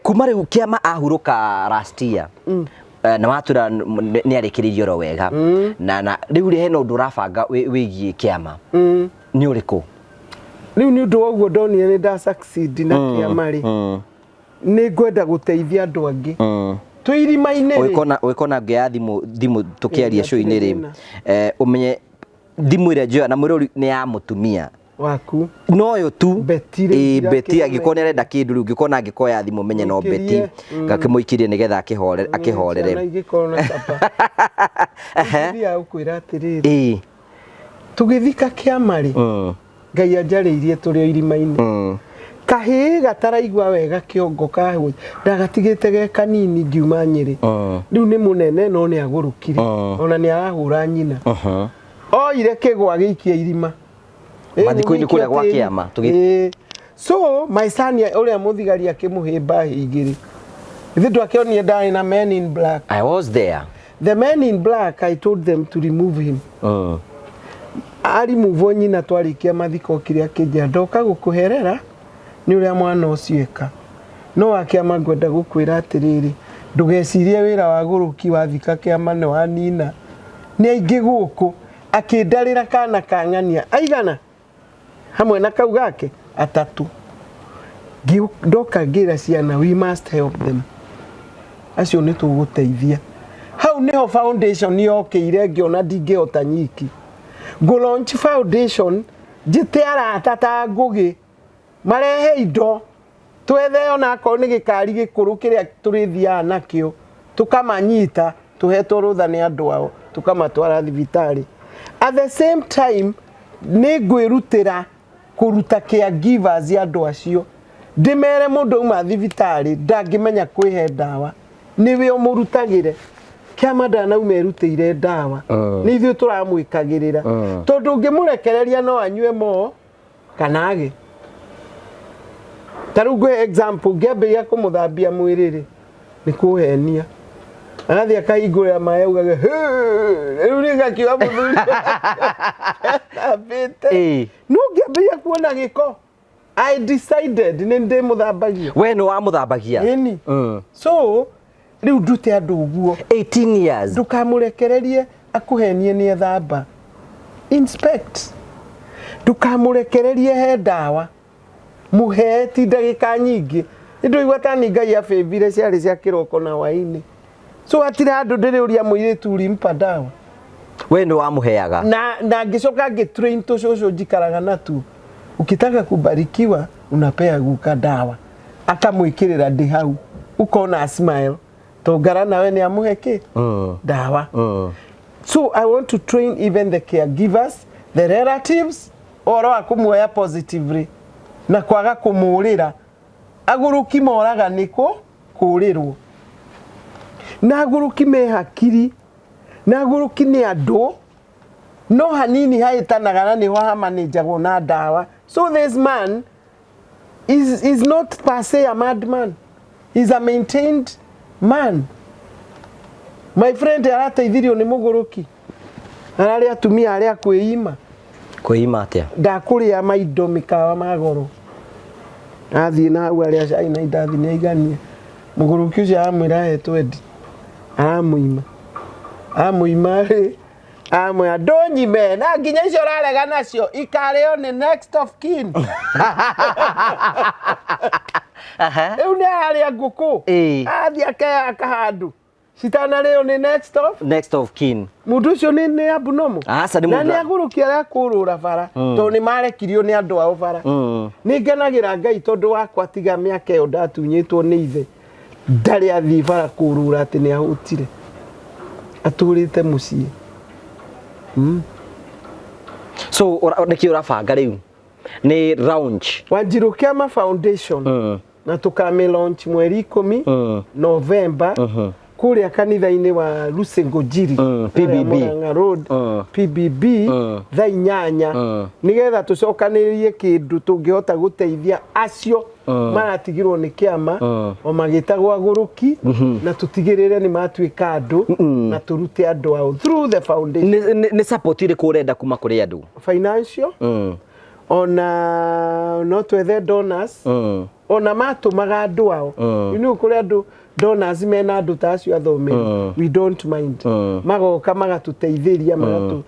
kuma rĩu kĩama ahurũka last year. Na watwĩra nĩ arĩkĩrĩirie oro wega. Na rĩu rĩ hena ũndũ ũrabanga wĩgiĩ kĩama. Nĩ ũrĩkũ? Rĩu nĩ ũndũ wa ũguo ndonire nĩ nda succeed na kĩama rĩ. Nĩ ngwenda gũteithia andũ angĩ. Twĩ irima-inĩ rĩ. Ũgĩkona ngĩoya thimũ tũkĩaria Ĩĩ, show-inĩ rĩ, hatirĩ thĩna. Ũmenye thimũ ĩrĩa njoya na mwĩrori nĩ ya mũtumia. Waku. Noyo tu. Betty rĩ, Ĩĩ, ngira Betty kĩrũme. angĩkorwo nĩ arenda kĩndũ rĩu ũngĩkona angĩkoya thimũ menye no Betty. Mũikĩrie. Ngakĩmũikĩrie nĩgetha akĩhorere. Ciana igĩkorwo na capa. Thiaga gũkwĩra atĩrĩrĩ. Ĩĩ. Tũgĩthika kĩama rĩ. Ngai anjarĩirie tũrĩ o irima-inĩ. Kahĩĩ gataraigua wega kĩongo kahũ ndagatigĩte ge kanini ngiuma Nyĩrĩ. Rĩu nĩ mũnene no nĩ agũrũkire. Ona nĩ arahũra nyina. Oire kĩgwa agĩikia irima. Mathiko-inĩ kũrĩa gwa kĩama, Ĩĩ. So my son ũrĩa mũthigari akĩmũhĩmba hĩ igĩrĩ. Ithuĩ twakĩonire ndarĩ na men in black. I was there. The men in black, I told them to remove him. Arimuvwo nyina twarĩkia mathiko kĩrĩa kĩnjĩra ndoka gũkũherera nĩ ũrĩa mwana ũcio eka. No wakĩama ngwenda gũkwĩra atĩrĩrĩ, ndũgecirie wĩra wa gũrũki wathika kĩama nĩ wanina. Nĩ aingĩ gũkũ akĩndarĩra kana kang'ania aigana hamwe na kau gake atatũ. Ndoka ngĩra ciana we must help them. Acio nĩ tũgũteithia. Hau nĩho foundation yokĩire ngĩona ndingĩhota nyiki. Ngũ launch foundation njĩte arata ta Ngũgĩ marehe indo twethe ona akorwo nĩ gĩkari gĩkũrũ kĩrĩa tũrĩthiaga nakĩo tũkamanyita tũhetwo rũtha nĩ andũ ao tũkamatwara thibitarĩ. At the same time nĩ ngwĩrutĩra kũruta caregivers andũ acio ndĩmere mũndũ auma thibitarĩ ndangĩmenya kwĩhe ndawa nĩwe ũmũrutagĩre. Kĩama ndanauma erutĩire ndawa nĩ ithuĩ tũramwĩkagĩrĩra tondũ ũngĩmũrekereria no anyue mo kana age. Ta rĩu ngũhe example, ngĩambĩrĩria kũmũthambia mwĩrĩ rĩ nĩ kũhenia agathiĩ akahingũrĩra maĩ augage rĩu rĩgakiuga mũthuri ethambĩte. No ngĩambĩrĩria kuona gĩko I decided nĩ ndĩmũthambagia. We nĩ wamũthambagia? Ĩni. So rĩu ndute andũ ũguo. 18 years. Ndũkamũrekererie akũhenie nĩ ethamba. Inspect. Ndũkamũrekererie he ndawa. Mũhe ti ndagĩka nyingĩ. Nĩ ta ni Ngai abĩbire ciarĩ cia kĩroko na hwaĩ-inĩ. So hatirĩ handũ ndĩrĩũria mũirĩtu ulimpa ndawa. We nĩ wamũheaga? Na ngĩcoka ngĩ train tũcũcũ njikaraga natuo. Ukitaka kubarikiwa unapea guka dawa. Akamwĩkĩrĩra ndĩ hau. Ukona smile. Tongara nawe nĩ amũhe kĩ? Dawa. So I want to train even the caregivers, the relatives, ũhoro wa kũmuoya positively na kwaga kũmũrĩra. Agũrũki moraga nĩ kũ kũrĩrwo. Na agũrũki me hakiri, na agũrũki nĩ andũ, no hanini hahĩtanaga na nĩho hamanĩnjagwo na ndawa. So this man is not per se a madman. He's a maintained man. My friend arateithirio nĩ mũgũrũki. Ararĩ atumia arĩa kwĩima. Kwĩima atĩa? Ndakũrĩa maindo mĩkawa ma goro. Athiĩ na hau arĩa cai na indathi nĩ aigania. Mũgũrũki ũcio aramwĩra he twendi. Aramũima. Amũima rĩ, amwĩra ndũnyime na nginya icio ũrarega nacio ikarĩo nĩ next of kin. Rĩu nĩ ararĩa ngũkũ. Athiĩ akeyaka handũ. Citanarĩo nĩ next of Next of kin. Mũndũ ũcio nĩ abnormal. Aca, nĩ Na mũndũ nĩ agũrũki arĩa kũrũra bara tondũ nĩ marekirio nĩ andũ ao bara. Nĩ ngenagĩra Ngai tondũ wakwa tiga mĩaka ĩyo ndatunyĩtwo nĩ ithe ndarĩ athiĩ bara kũrũra atĩ nĩ ahũtire. Atũrĩte mũciĩ. So nĩkĩ ũrabanga rĩu? Nĩ launch. Wanjiru Kĩama Foundation. Na tũkamĩ launch mweri 10 November kũrĩa kanitha-inĩ wa Rusengo Njiri, PBB. Murang'a Road, PBB, thaa 8, nĩgetha tũcokanĩrĩrie kĩndũ tũngĩhota gũteithia acio maratigirwo nĩ kĩama o magĩtagwo agũrũki, na tũtigĩrĩre nĩ matuĩka andũ na tũrute andũ ao through the foundation. Nĩ support ĩrĩkũ ũrenda kuma kũrĩ andũ? Financial, ona no twethe donors, ona matũmaga andũ ao. You know, kũrĩ andũ donors mena andũ ta acio athomeri, we don't mind, magoka magatũteithĩria, magatũ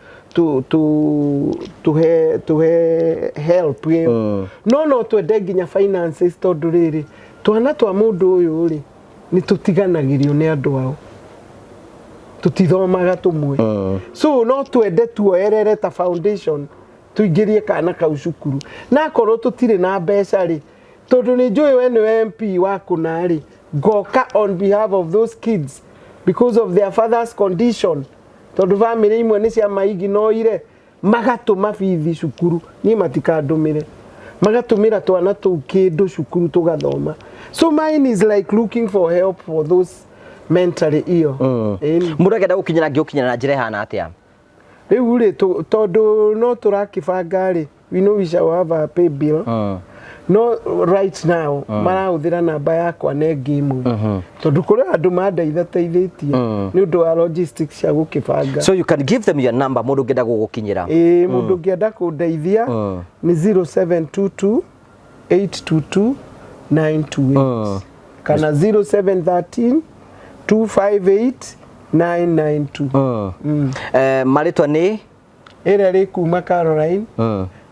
tũhe help ĩyo. No twende nginya finances, tondũ rĩrĩ twana twa mũndũ ũyũ rĩ nĩ tũtiganagĩrio nĩ andũ ao, tũtithomaga tũmwe. So no twende tuoerere ta foundation, tuingĩrie kana kau cukuru, na akorwo tũtirĩ na mbeca rĩ, tondũ nĩ njũĩ we nĩwe MP wa kũna rĩ, ngoka on behalf of those kids because of their father's condition, tondũ family imwe nĩ cia maiginoire magatũma bithi cukuru, niĩ matikandũmĩre, magatũmĩra twana tũu kĩndũ cukuru tũgathoma. So mine is like looking for help for those mentally ill. Ĩni. Mũndũ angĩenda gũkinyĩra, angĩgũkinyĩra na njĩra ĩhana atĩa? Rĩu rĩ, tondũ no tũrakĩbanga rĩ, we know we shall have a pay bill, no right now marahũthĩra namba yakwa na ĩngĩ ĩmwe, tondũ kũrĩ andũ mandeithateithĩtie nĩ ũndũ wa logistics cia gũkĩbanga. So you can give them your number, mũndũ ũngĩenda gũgũkinyĩra. Ĩĩ, mũndũ ũngĩenda kũndeithia nĩ 0722 822 928 kana 0713 258 992. Marĩtwa nĩ? Ĩrĩa rĩ kuma Caroline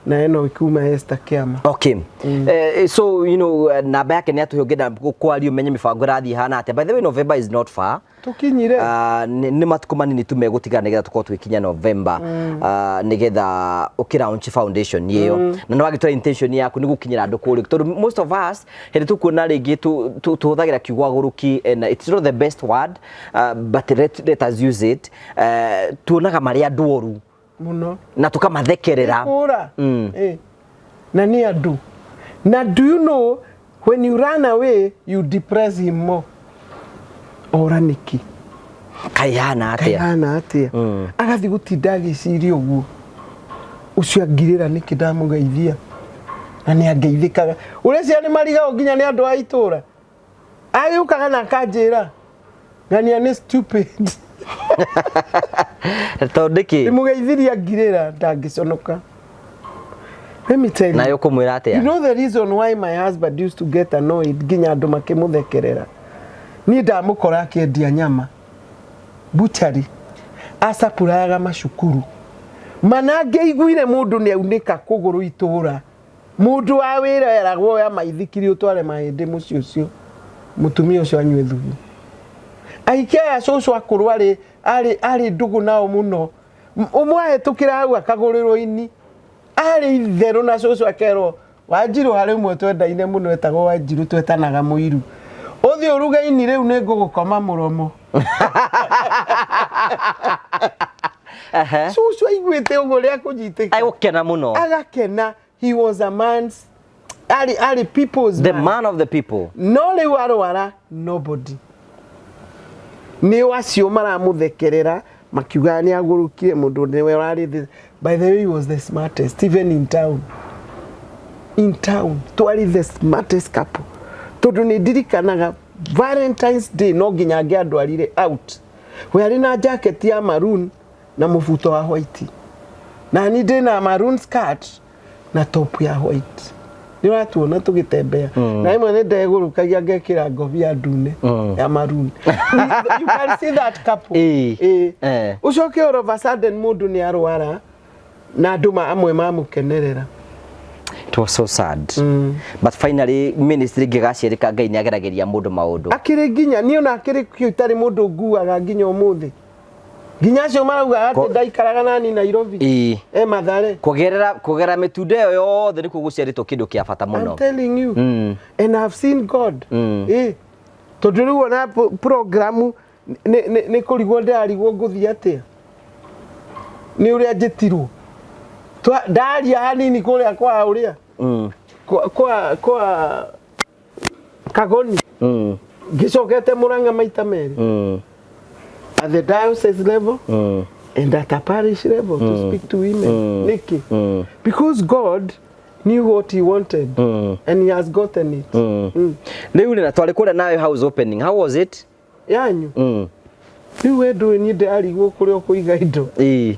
na ĩno ĩkuma Esther Kĩama. Okay. So you know, namba yake nĩ atũhe, ũngĩenda kwaria ũmenye mĩbango ĩrathiĩ hana atĩa. By the way, November is not far. Tũkinyire. Nĩ matukũ manini tu megũtigara nĩgetha tũkorwo twĩkinya November, nĩgetha ũkĩ launch foundation ĩyo, na nĩ wagĩtwara intention yaku nĩ gũkinyĩra andũ kũrĩa, tondũ most of us hĩndĩ tũkuona rĩngĩ tũhũthagĩra kiugo agũrũki, and it's not the best word, but let us use it. Tuonaga marĩ andũ oru mũno na tũkamathekerera. Kũra. Na nĩ andũ. Na do you know, when you run away you depress him more? Ora nĩkĩ? Kaĩ hana atĩa? Kaihana atĩa? Agathiĩ gũtinda agĩciria ũguo, ũcio angirĩra nĩkĩ ndamũgeithia na nĩ angeithĩkaga. Ũrĩa ciana nĩ marigagwo nginya nĩ andũ a itũra, agĩũkaga na akanjĩra ng'ania nĩ stupid. Tondũ nĩkĩ? Ndĩmũgeithirie angirĩra, ndangĩconoka. Let me tell you. Nayo ũkũmwĩra atĩa? You know the reason why my husband used to get annoyed nginya andũ makĩmũthekerera? Niĩ ndamũkora akĩendia nyama butchery, acapuraga macukuru mana. Angĩaiguire mũndũ nĩ aunĩka kũgũrũ itũra, mũndũ wa wĩra eragwo oya maithikiri ũtware mahĩndĩ mũciĩ ũcio, mũtumia ũcio anyue thubu. Ahikia aya cũcũ akũrũ arĩ ndũgũ nao mũno. Ũmwe ahĩtũkĩra hau akagũrĩrwo ini arĩ itherũ, na cũcũ akerwo Wanjirũ, harĩ ũmwe twendaine mũno etagwo Wanjirũ, twetanaga mũiru, ũthiĩ ũruge ini rĩu nĩ ngũgũkoma mũromo. Cũcũ aiguĩte ũguo rĩa kũnyitĩka. Agũkena mũno. Agakena. He was a man's Arĩ people's The man. man of the people. No rĩu arwara nobody nĩ acio maramũthekerera makiugaga nĩ agũrũkire mũndũ nĩwe ũrarĩ by the way, he was the smartest even in town. In town twarĩ the smartest couple, tondũ nĩ ndirikanaga Valentine's Day no nginya angĩandwarire out, we arĩ na jacket ya maroon na mũbuto wa white, na ni ndĩ na maroon skirt na top ya white. Nĩ ũratuona tũgĩtembea na rĩmwe nĩ ndegũrũkagia ngekĩra ngobia ndune ya maroon. You can see that couple. Ĩĩ. Ĩĩ. Ũcoke all of a sudden mũndũ nĩ arwara na andũ amwe mamũkenerera. It was so sad. But finally ministry ngĩgacĩrĩka, Ngai nĩ ageragĩria mũndũ maũndũ. Akĩrĩ nginya niĩ ona akĩrĩ kĩo itarĩ mũndũ nguaga nginya ũmũthĩ, nginya acio marauga atĩ ndaikaraga nani Nairobi e Mathare. Kũgerera mĩtunda ĩyo yothe nĩkuo gũciarĩtwo kĩndũ kĩa bata I'm mũno. telling you. And I've seen God. Tondũ rĩu ona programu nĩ kũrigwo ndĩrarigwo ngũthiĩ atĩa nĩ ũrĩa njĩtirwo. Ndaria hanini kũrĩa kwa ũrĩa kwa Kagoni, ngĩcokete Mũrang'a maita merĩ at the diocese level and at a parish level to speak to women. Nĩkĩ? Because God knew what he wanted and he has gotten it. Rĩu rĩ, na twarĩ kũrĩa nawe house opening, how was it? Yanyu rĩu we ndũĩ niĩ ndĩrarigwo kũrĩa ũkũiga indo. Ĩ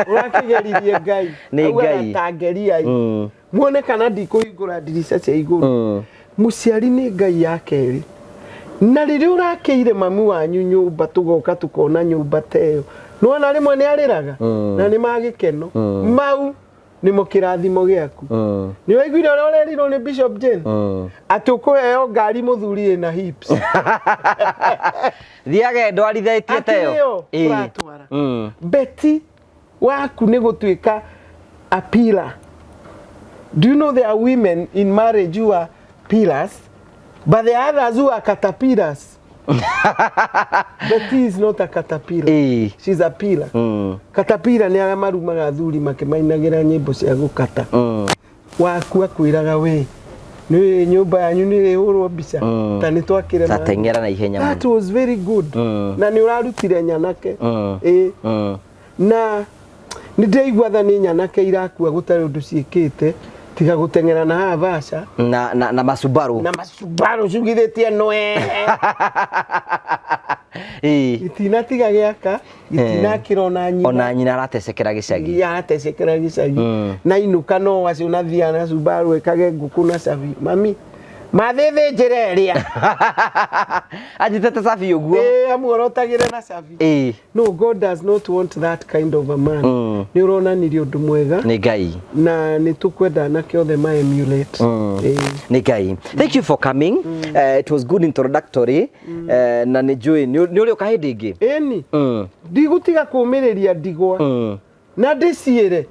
ũrakĩgeririe Ngai. Nĩ Augaga Ngai. ta ngeriai muone kana ndikũhingũra ndirica cia igũrũ. Mũciari nĩ Ngai ya kerĩ, na rĩrĩa ũrakĩire mami wanyu nyũmba, tũgoka tũkona nyũmba ta ĩyo, nĩwona rĩmwe nĩ arĩraga na nĩ magĩkeno mau nĩmo kĩrathimo gĩaku. Nĩ waiguire ũrĩa ũrerirwo nĩ Bishop Jane atĩ ũkũheo ngari mũthuri ĩna hips? Thiage ndwarithĩtie ta ĩyo. Akĩrĩo ũratwara. Beti waku nĩ gũtuĩka a pillar. Do you know there are women in marriage who are pillars, but there are others who are caterpillars? Betty is not a caterpillar. She's a pillar. Caterpillar nĩ arĩa marumaga athuri makĩmainagĩra nyĩmbo cia gũkata. Waku akwĩraga we nĩ nyũmba yanyu nĩ ĩrĩhũrwo mbica ta nĩ twakĩre. Tateng'era na ihenya That mũno. was very good. Na nĩ ũrarutire nyanake. Ĩĩ. Na nĩ ndĩraigua tha nĩ nyanake irakua gũtarĩ ũndũ ciĩkĩte tiga gũteng'era na haha vaca Na macubaru. Na macubaru cugithĩtie nwe. Gĩtinatiga gĩaka gĩtinakĩra ona nyina. Ona nyina aratecekera gĩcagi. Yaratecekera gĩcagi na inũka no acio nathia na Subaru ĩkage ngũkũ na cabi, mami mathĩthĩnjĩre ĩrĩa. Anjitete cabi ũguo. Ĩĩ, amuorotagĩre na cabi. No, God does not want that kind of a man. Nĩ ũronanirie ũndũ mwega. Nĩ Ngai. Na nĩ tũkwenda anake othe ma emulate. Ĩĩ. Nĩ Ngai. Thank you for coming. It was good introductory. Na nĩ njũĩ nĩ ũrĩũka hĩndĩ ĩngĩ. Ĩni ndigũtiga kũmĩrĩria ndigwa na ndĩciĩre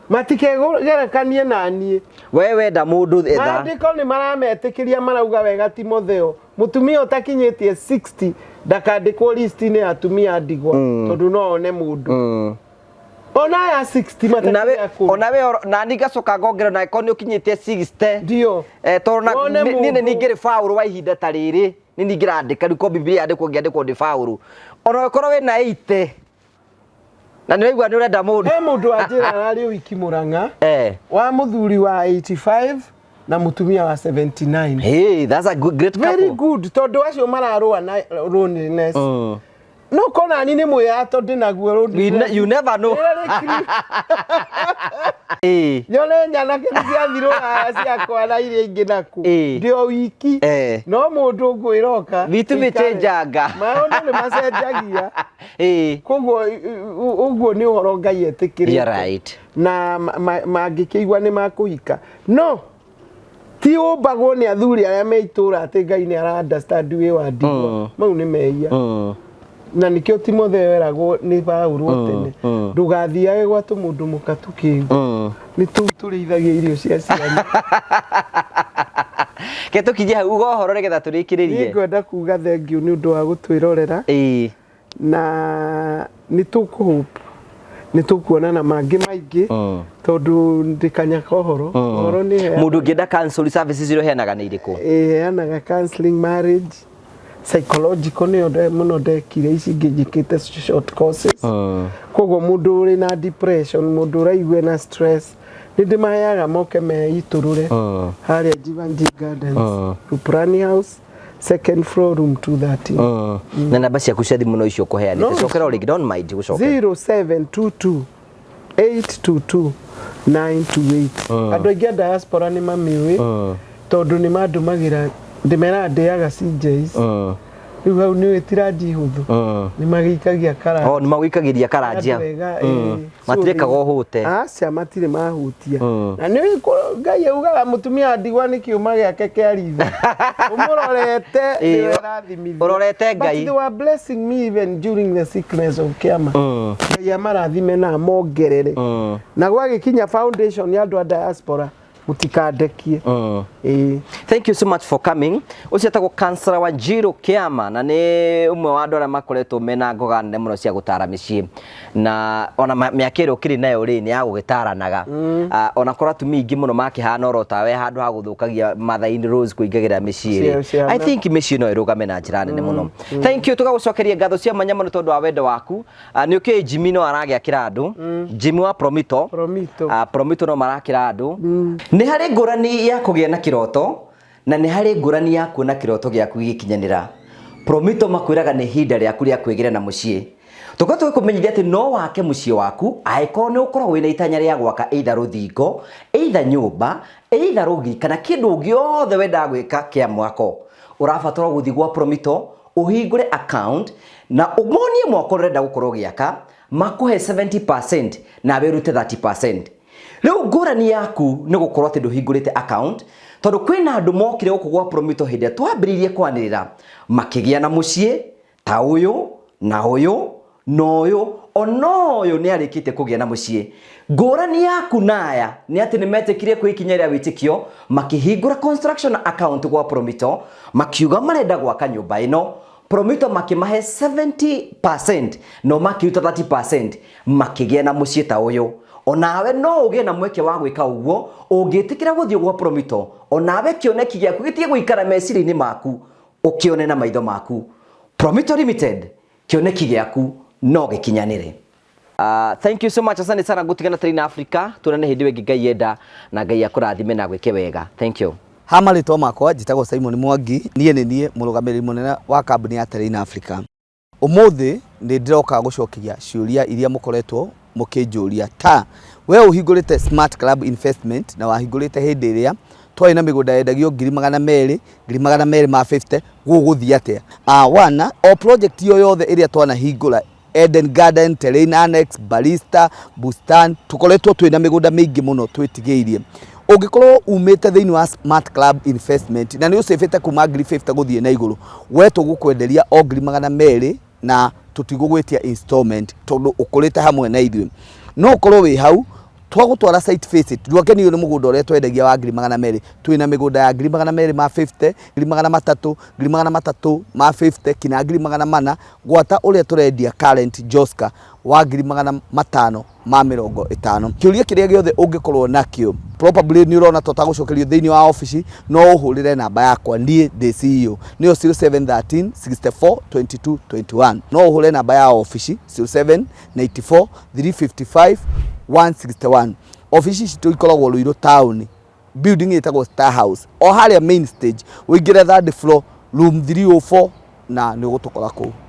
matikegerekanie na niĩ. We wenda mũndũ etha. Maandĩko nĩ marametĩkĩria, marauga wega Timotheo, mũtumia ũtakinyĩtie 60 ndakandĩkwo list-inĩ ya atumia a ndigwa tondũ no one mũndũ ona aya 60 Nawe matakinya kũu. Onawe nani ngacoka ngongera na ko nĩ ũkinyĩtie 60. Ndio. Tondũ na Wone niĩ nĩ mũndũ. ningĩrĩ baũrũ wa ihinda ta rĩrĩ nĩ ningĩrandĩka rĩu ko Bibilia yandĩkwo ngĩandĩkwo ndĩ baũrũ ona ũkorwo wĩna 80 na nĩ ũraigua nĩ ũrenda mũndũ. He mũndũ wa njĩra ararĩ ũhiki Mũrang'a wa mũthuri wa 85 na mũtumia wa 79. Hey, that's a good, great couple. Very good, tondũ acio mararũa na loneliness. No kona ni nĩ mwĩyato ndĩ naguo We you never know. Nyone nyanake nĩ ciathirwo haha ciakwa na iria ingĩ naku ndĩ o wiki no mũndũ ngwĩroka Vitu vichenjaga. Maũndũ nĩ macenjagia. Koguo ũguo nĩ ũhoro Ngai etĩkĩrĩte. You're right. Na mangĩkĩigua nĩ makũhika no ti ũmbagwo nĩ athuri arĩa me itũra atĩ Ngai nĩ ara understand wĩ wa ndigwa, mau nĩ mehia. Na nĩkĩo Timotheo eragwo nĩ Paũlũ tene, ndũgathiage gwa tũmũndũ mũka tũkĩgu nĩ tũu tũrĩithagia irio cia ciana. Ke tũkinyie hau uga ũhoro nĩgetha tũrĩkĩrĩrie. Niĩ ngwenda kuga thengiũ nĩ ũndũ wa gũtwĩrorera na nĩ tũkũhope Nĩ tũkuonana mangĩ maingĩ, tondũ ndĩkanyaka ũhoro ũhoro nĩ heanaga. Mũndũ ũngĩenda counseling services iria ũheanaga nĩ irĩkũ? Ĩheanaga counseling, marriage, psychological nĩyo mũno ndekire, ici ingĩ njĩkĩte short courses. Koguo mũndũ ũrĩ na depression, mũndũ ũraigua na stress, nĩ ndĩmaheaga moke meitũrũre harĩa Jivanjee Gardens, Ruprani House, second floor, room 213. Na namba ciaku cia thimũ no icio ũkũheanĩte? No. Cokera o rĩngĩ, don't mind gũcokera. 0722 822 928. Andũ aingĩ a diaspora nĩ mamĩũĩ, tondũ nĩ mandũmagĩra, ndĩmeraga ndĩaga CJs. Rĩu hau nĩ ti ranji hũthũ, nĩ magĩikagia karanja. Oh, nĩ magũikagĩria karanjia. Andũ ega, ĩĩ. Matirĩkaga ũhũte. Aca, matirĩ mahutia. Na nĩ Ngai augaga mũtumia wa ndigwa nĩ kĩũma gĩake kĩa ritho, ũmũrorete nĩwe ĩrathimithia. Ũrorete Ngai. But they were blessing me even during the sickness of Kiama. Ngai amarathime na amongerere. Na gwagĩkinya foundation ya andũ a diaspora, mũtikandekie, ĩĩ. Thank you so much for coming. Ũcio etagwo Counselor Wanjiru Kiama na nĩ ũmwe wa andũ arĩa makoretwo mena ngoga nene mũno cia gũtara mĩciĩ, na ona mĩaka ĩrĩa ũkĩrĩ nayo rĩ, nĩ ya gũgĩtaranaga. Ah, ona korwo atumia aingĩ mũno makĩhana oro tawe, handũ ha gũthũkagia mother in laws kũingagĩra mĩciĩ rĩ, Ciana. I think mĩciĩ no ĩrũgame na njĩra nene mũno. Thank you, tũgagũcokeria ngatho cia mwanya mũno tondũ wa wendo waku. Ah, nĩ ũkĩũĩ Jimmy no aragĩakĩra andũ, Jimmy wa Promito. Promito. Ah, Promito no marakĩra andũ. Nĩ harĩ ngũrani ya kũgĩa na kĩroto na nĩ harĩ ngũrani ya kuona kĩroto gĩaku gĩgĩkinyanĩra. Promito makwĩraga nĩ ihinda rĩaku rĩa kwĩgĩra na mũciĩ. Tũkorwo tũgĩkũmenyithia atĩ no wake mũciĩ waku angĩkorwo nĩ ũkoragwo wĩna itanya rĩa gwaka, either rũthingo, either nyũmba, either rũgiri, kana kĩndũ gĩothe wendaga gwĩka kĩa mwako. Ũrabatara gũthiĩ gwa Promito, ũhingũre account na ũmonie mwako ũrenda gũkorwo ũgĩaka, makũhe 70% nawe ũrute 30%. Rĩu ngũrani yaku nĩ gũkorwo atĩ ndũhingũrĩte account, tondũ kwĩna andũ mokire gũkũ gwa Promito hĩndĩ ĩrĩa twambĩrĩirie kwanĩrĩra, makĩgĩa na mũciĩ ta ũyũ na ũyũ na ũyũ, ona ũyũ nĩ arĩkĩtie kũgĩa na mũciĩ. Ngũrani yaku naya nĩ atĩ nĩ metĩkire kwĩ ikinya rĩa wĩtĩkio, makĩhingũra construction account gwa Promito, makiuga marenda gwaka nyũmba ĩno. Promito makĩmahe 70%, no makĩruta 30%, makĩgĩa na mũciĩ ta ũyũ. Onawe no ũgĩe na mweke wa gwĩka ũguo ũngĩtĩkĩra gũthiĩ gwa Promito, onawe kĩoneki gĩaku gĩtige gũikara meciria-inĩ maku, ũkĩone na maitho maku. Promito Limited, kĩoneki gĩaku no gĩkinyanĩre. Thank you so much, asante sana. Gũtigana tena Africa, tuonane hĩndĩ ĩyo ĩngĩ Ngai enda, na Ngai akũrathime na gwĩke wega. Thank you. Ha marĩtwa makwa njĩtagwo Simon Mwangi, niĩ nĩ niĩ mũrũgamĩrĩri mũnene wa kambuni ya Terrain Africa. Ũmũthĩ nĩ ndĩroka gũcokeria ciũria iria mũkoretwo mũkĩnjũria, ta we ũhingũrĩte Smart Club Investment na wahingũrĩte hĩndĩ ĩrĩa twarĩ na mĩgũnda yendagio 200,000, 250,000, gũgũthiĩ atĩa? Wana o project yo yothe ĩrĩa twanahingũra, Eden Garden, Terrain Annex, Barista, Bustan, tukoretwo twĩna mĩgũnda mĩingĩ mũno twĩtigĩirie. Ũngĩkorwo umĩte thĩinĩ wa Smart Club Investment na nĩ ũcĩbĩte kuma 50,000 gũthiĩ na igũrũ, we tũgũkwenderia o 200,000 na tũtigũgwĩtia installment, tondũ ũkũrĩte hamwe na ithuĩ. No ũkorwo wĩ hau twagũtwara site visit, ndwakenio nĩ mũgũnda ũrĩa twendagia wa 200,000. Twĩna mĩgũnda ya 250,000, 300,000, 350,000 kinya 400,000, gwata ũrĩa tũrendia current Joska wa 550,000. Kĩũria kĩrĩa gĩothe ũngĩkorwo nakĩo, probably nĩ ũrona tũtagũcokerio thĩinĩ wa ofici, no ũhũrĩre namba yakwa, niĩ ndĩ CEO, nĩyo 0713 64 22 21. No ũhũre namba ya ofici 0794 355 161. Ofici citũ ikoragwo Ruiru town, building ĩtagwo Star House, o harĩa main stage, ũingĩre third floor, room 304, na nĩ ũgũtũkora kũu.